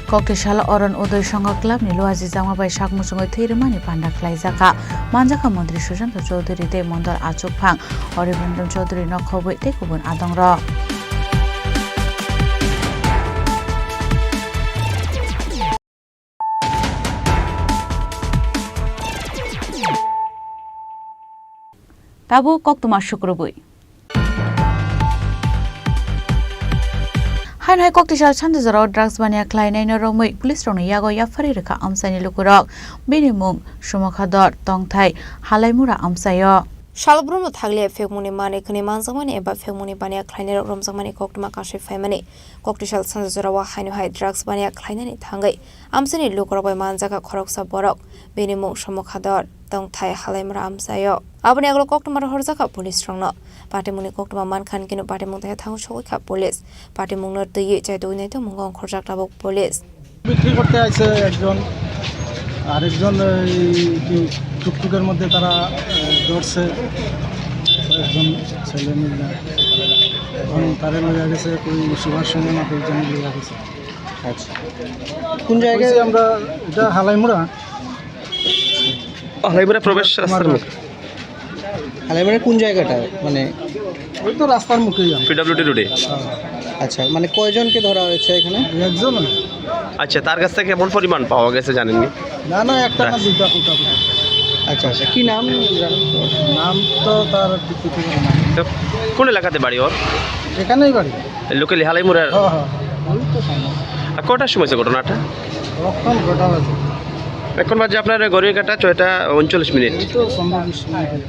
Koktisalo Oron Udoy Songha Club ni luajijakma bai sak muchungwi thwi rwmani panda khlaijakha. Manjakha Montri Sushanta Chowdhury tei Mondol Achukphang, Oribandam Chowdhury nokhobwi tei kubun adongrok. Tabuk koktwma sukrubwi. Haino hai koktisal sanja jorao drugs baniya khlainaino romwi police rokni yago yapharwi rwkha amchaini lukurok. Bini mung Sumokha Dor, tongthai Halaimura amchaio. Salbrum no thaglia phekmungni manwi khwnwi manjakmani eba phekmungni baniya khlainairok romjakmani koktwma kasui phaimani. Koktisal sanja jorao haino hai drugs baniya khlainani thangwi amchaini lukurok bai manjakha khoroksa borok. Bini mung Sumokha Dor, tongthai Halaimura amchaio. Aboni agolo koktwma rohorjakha police rokno. Patimungni koktwma mankha hinkhe no patimung taiha thango sogwi kha police. Patimungno twiwi chaitugwi naitukmungo ongkhorjak tabuk police. বিক্রি করতে আসে একজন, আরেকজন এই কি টুকটুকের মধ্যে তারা, এ, ধরছে একজন ছেলে মিলে। এখন তারে লইয়া গেছে, ওই সুভাষ সঙ্গে না কই জানি লইয়া গেছে। আচ্ছা, কোন জায়গায়? বলছি আমরা, এটা হালাইমুড়া। হালাইমুড়া প্রবেশ রাস্তার মুখে। হালাইমুড়া কোন জায়গাটা? মানে ওই তো রাস্তার মুখেই আমরা। পিডব্লিউডি রোডে। হ্যাঁ। আচ্ছা, মানে কয়জনকে ধরা হয়েছে এখানে? একজন। আচ্ছা, তার কাছ থেকে কেমন পরিমাণ পাওয়া গেছে জানেননি? না, না, একটা না, দুইটা কোথাও কোথাও। আচ্ছা, আচ্ছা, কি নাম? নাম তো তার ঠিক কিছু মনে নাই। তো কোন এলাকাতে বাড়ি ওর? এখানেই বাড়ি। লোকালি হালাইমুড়ার? হ্যাঁ, হ্যাঁ, হ্যাঁ, ওই তো সামনে। আর কটার সময় হয়েছে ঘটনাটা? তখন ঘটা হয়েছে। এখন বাজে আপনার ঘড়ির কাঁটা ছয়টা উনচল্লিশ মিনিট। এই তো পনেরো বিশ মিনিট হলো।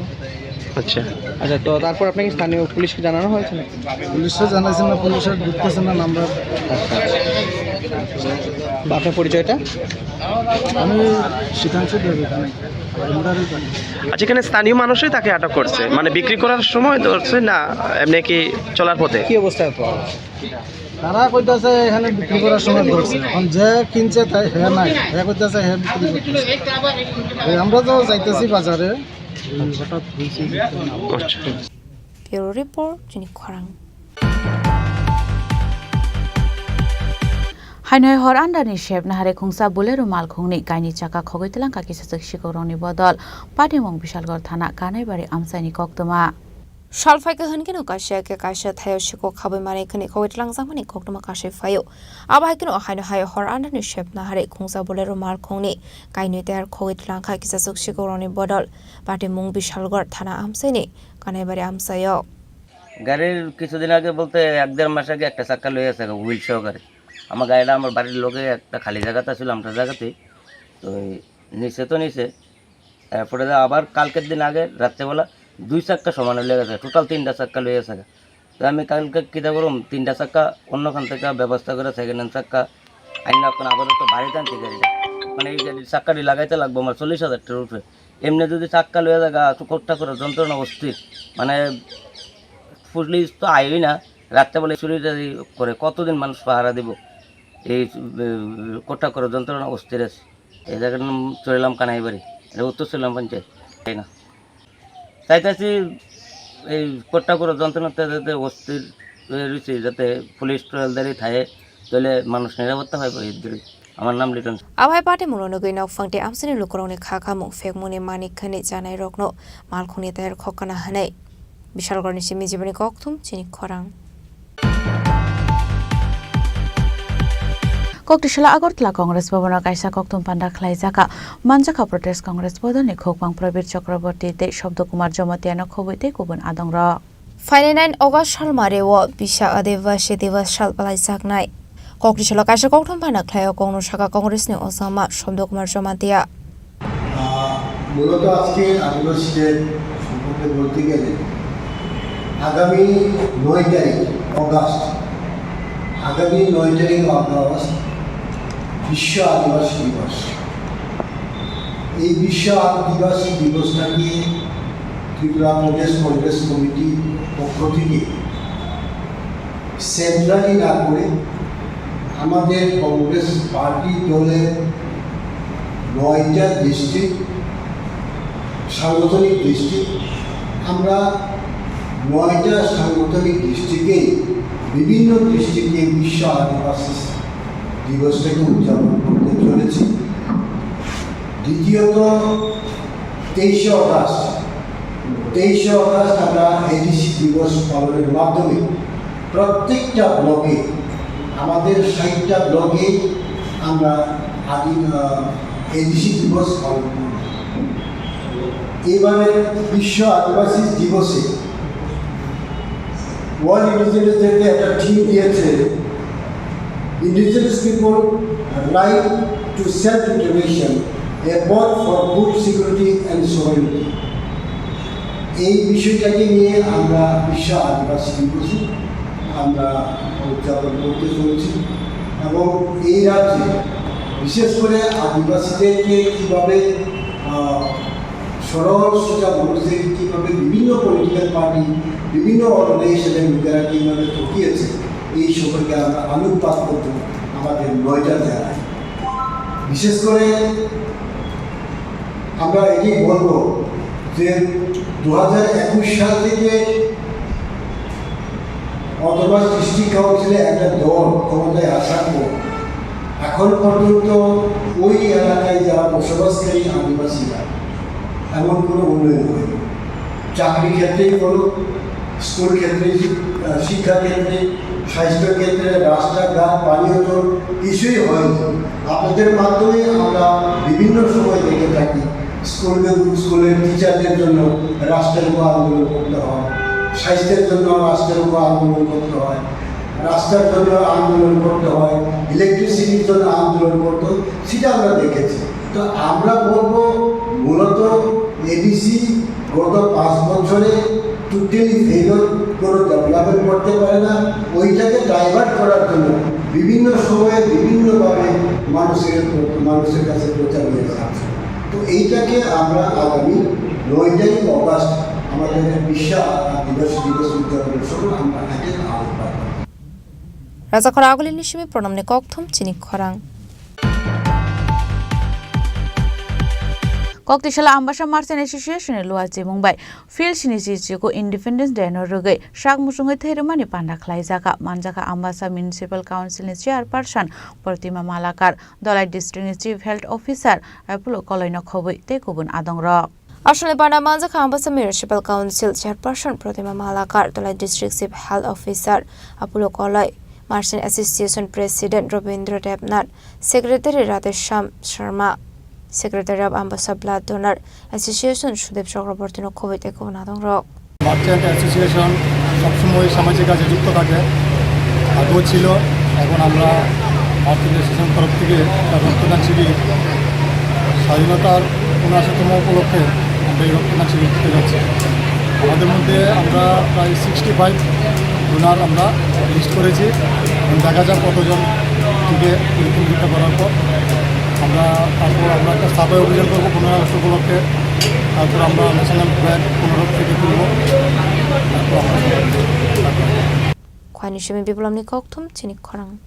আচ্ছা। আচ্ছা, তো তারপর আপনাকে স্থানীয় পুলিশকে জানানো হয়েছে নাকি? পুলিশও জানাইছে না, পুলিশও ঢুকতেছে না নাম্বার। আচ্ছা, আচ্ছা। বা আপনার পরিচয়টা? আমি শীতাংশু দেব এখানে, এমরারই বাড়ি। আচ্ছা, এখানে স্থানীয় মানুষই তাকে আটক করছে, মানে বিক্রি করার সময় ধরছে না এমনি কি চলার পথে? কি অবস্থায় পাওয়া গেছে? তারা কইতাছে এখানে বিক্রি করার সময় ধরছে, এখন যে কিনছে তাই হে নাই, হে কইতাছে হে বিক্রি করতেছে। এই আমরা তো যাইতেছি বাজারে, এই হঠাৎ হয়েছে যে আচ্ছা। Bureau report, Chini Khorang. Hainoi hor andani sep nahare khungsa Bolero malkhungni kaini chaka khogwi twlangkha kisa swk sikokrokni bodol. Patimung Bishalgarh thana Kanaibari amchaini koktwma. Sal phaikha hwn kheno kaisa khe kaisa thaio sikok khabwi manwi khwnwi khogwi twlangjakmani koktwma kasui phaio. Abo hai kheno haino hai hor andani sep nahare khungsa Bolero malkhungni kainwi tayar khogwi twlangkha kisa swk sikokrokni bodol. Patimung Bishalgarh thana amchaini Kanaibari amchaio. গাড়ির কিছুদিন আগে বলতে এক দেড় মাস আগে একটা চাক্কা লইয়া আছে, হুইল সহকারে। আমার গাড়িটা আমার বাড়ির লগে একটা খালি জায়গাতে ছিল, আমরা জায়গাতেই। তো এই নিচে তো নিচে, এরপরে যে আবার কালকের দিন আগে রাত্রেবেলা দুই চাক্কা সমান লইয়া গেছে, টোটাল তিনটা চাক্কা লইয়া গেছে। তো আমি কালকে কিতা করুম, তিনটা চাক্কা অন্যখান থেকে ব্যবস্থা করে সেকেন্ড হ্যান্ড চাক্কা আইন, এখন আপাতত বাড়িতে আনছি গাড়িটা। মানে এই গাড়ির চাক্কাটি লাগাইতে লাগবো আমার চল্লিশ হাজার টাকার উপরে। এমনি যদি চাক্কা লইয়া জায়গা, কোট্টা করে যন্ত্রণা অস্থির, মানে পুলিশ তো আইই না, রাত্রে বলে চুরি টারি করে, কতদিন মানুষ পাহারা দিব? এই, এ, কোটা করে যন্ত্রণা অস্থির আছে। এই জায়গাটার নাম চুরিলাম কানাইবাড়ি, এটা উত্তর চুরিলাম পঞ্চায়েত, তাই না? চাইতেছি এই কোটা করে যন্ত্রণাতে যাতে অস্থির হয়ে রয়েছে, যাতে পুলিশ টোটাল দাঁড়িয়ে থাকে, তাহলে মানুষ নিরাপত্তা হয়, এর দূরে। আমার নাম Liton. Abai pate mulo nugui nok phangti amsini lukurokni kha khamung phekmungni manik khani chanai rokno malkhungni tayar khokana hwnwi. Bishalgarhni simi jiboni kokthum chini khorang. Koktisala Agartala Congress Bhavan o kaisa kokthum panda khlaijak. Manjakha protest Congress bodolni khukbang Prabir Chakraborty tei Shabda Kumar Jamatia no khobwi tei kubun adongrok. Phainai nine August salmari o Biswa Adibasi Diwas sal palaijaknai. Koktisalo kaisa kokthum panda khlaio kokno saka Congress ni ojama Shabda Kumar Jamatia. আহ, মূলত আজকে আদিবাসীদের সম্পর্কে বলতে গেলে আগামী নয় তারিখ অগাস্ট, আগামী নয় তারিখ অগাস্ট বিশ্ব আদিবাসী দিবস। এই বিশ্ব আদিবাসী দিবসটাকে ত্রিপুরা প্রদেশ কংগ্রেস কমিটির পক্ষ থেকে সেন্ট্রালি না করে আমাদের কংগ্রেস পার্টি দলের নয়টা ডিস্ট্রিক্ট, সাংগঠনিক ডিস্ট্রিক্ট, আমরা নয়টা সাংগঠনিক ডিস্ট্রিক্টে বিভিন্ন ডিস্ট্রিক্টে বিশ্ব আদিবাসী দিবসটাকে উদযাপন করতে চলেছি। দ্বিতীয়ত, তেইশে অগাস্ট, তেইশে অগাস্ট আমরা এডিসি দিবস পালনের মাধ্যমে প্রত্যেকটা ব্লকে, আমাদের ষাটটা ব্লকে আমরা আদি-, আহ, এডিসি দিবস পালন করব। এবারে বিশ্ব আদিবাসী দিবসে ওয়ার্ল্ড ইন্ডিজিনাস ডেতে একটা থিম দিয়েছে, Indigenous people right to self determination, a path for food security and sovereignty. এই বিষয়টাকে নিয়ে আমরা বিশ্ব আদিবাসী দিবসে আমরা উদযাপন করতে চলেছি এবং এই রাজ্যে বিশেষ করে আদিবাসীদেরকে কীভাবে, আহ, সরল সোজা মানুষদের কীভাবে বিভিন্ন পলিটিক্যাল পার্টি, বিভিন্ন অর্গানাইজেশনের লোকেরা কীভাবে ঠকিয়েছে, এই সম্পর্কে আমরা আলোকপাত করব আমাদের নয়টা জায়গায়। বিশেষ করে আমরা এটাই বলবো যে দু হাজার একুশ সাল থেকে অথবা ডিস্ট্রিক্ট কাউন্সিলে একটা দল ক্ষমতায় আসার পর এখন পর্যন্ত ওই এলাকায় যারা বসবাসকারী আদিবাসীরা এমন কোনো উন্নয়ন হয়নি। চাকরি ক্ষেত্রেই বলো, স্কুল ক্ষেত্রে, আহ, শিক্ষা ক্ষেত্রে, স্বাস্থ্য ক্ষেত্রে, রাস্তাঘাট, পানীয় জল কিছুই হয়নি। আপনাদের মাধ্যমে আমরা বিভিন্ন সময় দেখে থাকি, স্কুল, স্কুলের টিচারদের জন্য রাস্তার উপর আন্দোলন করতে হয়, স্বাস্থ্যের জন্য রাস্তার উপর আন্দোলন করতে হয়, রাস্তার জন্য আন্দোলন করতে হয়, ইলেকট্রিসিটির জন্য আন্দোলন করতে হয়, সেটা আমরা দেখেছি। তো আমরা বলবো, মূলত এডিসি গত পাঁচ বছরে টোটালি ফেইল, কোনো ডেভেলপমেন্ট করতে পারে না। ওইটাকে ডাইভার্ট করার জন্য বিভিন্ন সময়ে বিভিন্নভাবে মানুষের, মানুষের কাছে প্রচার হয়ে যাচ্ছে। তো এইটাকে আমরা আগামী নয়টাই অগাস্ট আমাদের বিশ্ব আদিবাসী দিবস উদযাপনের সময় আমরা একে আহ্বান করব। Rajakhor agulini simi pranamni kokthum chini khorang. Koktisala Ambasa Merchant Association ni luachimung bai field sini chichiko Independence Day no rwgwi sak muchungwi thwi rwmani panda khlaijak. Manjakha Ambasa Municipal Council ni Chairperson Protima Malakar, Dholai District ni Chief Health Officer Apollo Koloi no khobwi tei kubun adongrok. Aswkni panda manjakha Ambasa Municipal Council Chairperson Protima Malakar, Dholai District Chief Health Officer Apollo Koloi, Merchant Association President Robindra Debnath, Secretary Radheshyam Sharma, Secretary of Ambasa Blood Donor Association Sudip Chakraborty no khobwi tei kubun adongrok. Merchant association সবসময় সামাজিক কাজে যুক্ত থাকে, আগেও ছিল। এখন আমরা merchant association তরফ থেকে একটা রক্তদান শিবির, স্বাধীনতার ঊনআশিতম উপলক্ষে আমরা এই রক্তদান শিবির দিতে যাচ্ছি। আমাদের মধ্যে আমরা প্রায় সিক্সটি ফাইভ ডোনার আমরা লিস্ট করেছি। এখন দেখা যাক কতজন টিকে পরীক্ষা নিরীক্ষা করার পর। আমরা তারপর আমরা একটা সাফাই অভিযান করবো পনেরো আগস্ট উপলক্ষে। তারপর আমরা ন্যাশনাল ফ্ল্যাগ পনেরো থেকে তুলবো। তারপর আমরা Ani simi Biplopni kokthum chini khorang.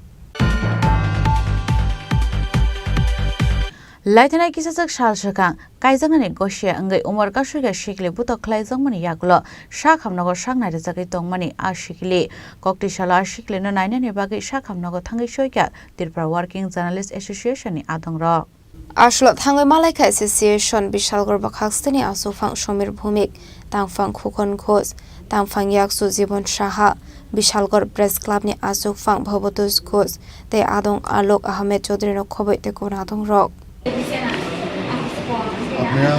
Laithanai kisajak sal swkang kaijaknani gosia wngwi umor kasoika sikli butok khlaijakmani yagulo sakhamnogo sak nairijagwi tongmani a sikli. Koktwi salo a siklino nainani bagwi sakhamnogo thangwi soikha Tripura Working Journalist Association ni adongrok. Aswkno thangwi malaikha association Bishalgarh bwkhak sitini aswkphang Somir Bhumik, tangphang Khukon Ghosh, tangphang Yaksu Jibon Saha, Bishalgarh Press Club ni aswkphang Bhabatosh Ghosh tei adong Alok Ahmed Chaudhary no khobwi tei kubun adongrok. আপনারা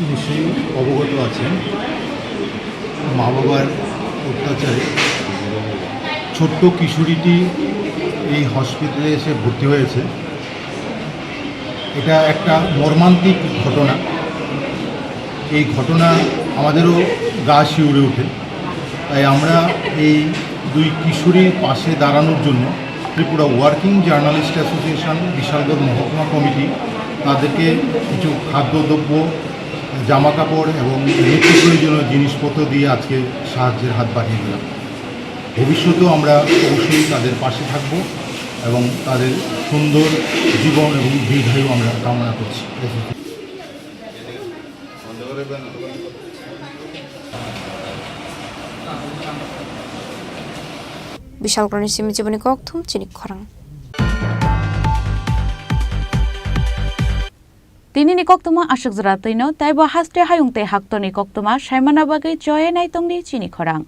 নিশ্চয়ই অবগত আছেন, মা বাবার অত্যাচারে ছোট্ট কিশোরীটি এই হসপিটালে এসে ভর্তি হয়েছে। এটা একটা মর্মান্তিক ঘটনা। এই ঘটনা আমাদেরও গা শিউরে ওঠে। তাই আমরা এই দুই কিশোরীর পাশে দাঁড়ানোর জন্য Tripura working journalist association Bishalgarh মহকুমা কমিটি তাদেরকে কিছু খাদ্যদ্রব্য, জামা কাপড় এবং নিত্য প্রয়োজনীয় জিনিসপত্র দিয়ে আজকে সাহায্যের হাত বাড়িয়ে দিলাম। ভবিষ্যতেও আমরা অবশ্যই তাদের পাশে থাকব এবং তাদের সুন্দর জীবন এবং দীর্ঘায়ু আমরা কামনা করছি। Bishalgarhni simi Jiboni kokthum chini khorang. Tinini koktwma aswk jora twino, tei bo haste hayung tei haktorni koktwma saimana bagwi choya nai tongdi chini khorang.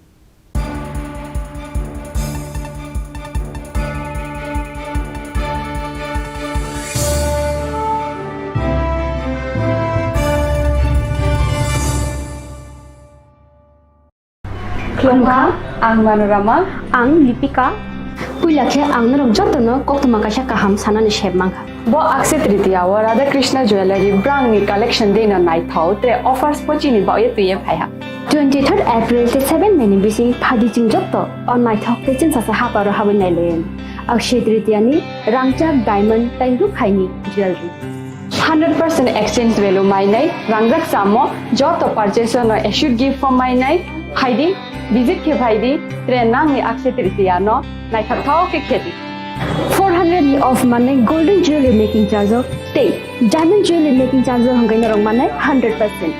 Khulumkha, ang Manorama. Ang Lipika. Puila khe ang norok jotono koktwma kaisa kaham sanani sep mankha. Bo Akshaya Tritiya o Radha Krishna Jewellery brangni collection deno naithok tre offers pochini baoye twiye phaiha. Twenty third April tei seven May ni bising phadi chwng joto o naithok tei chwngsasa haparo habwi nailayan. Akshaya Tritiya ni rangchak diamond tei rukhaini jewellery. Hundred percent exchange value mainai, rangjak chamo, joto purchase no assured gift form mainai, phaidi, visit khe phaidi, tre nangni Akshaya Tritiya no naithok thok khe khedi. Four hundred ni off manai golden jewelry making charge o tei diamond jewelry making charge o hwnkhai norok manai hundred percent.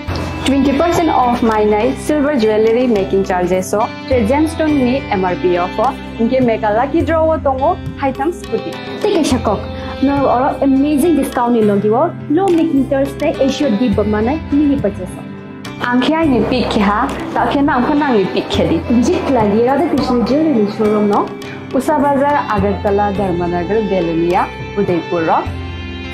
Twenty percent off mainai silver jewelry making charges o tre gemstone ni M R P o pho. Hinkhe mega lucky draw o tongo haitham scooty. Tei kaisa kok, norok oro amazing discount ni logi o low making charge tei assured gift bo manai mini purchase o. Ang khe aini pick khe ha, ta khe nang pho nangni pick khe di. Visit khlai di Radha Krishna Jewellery ni showroom no, Usa Bazar, Agartala, Dharmanagar, Belonia, Udaipur o.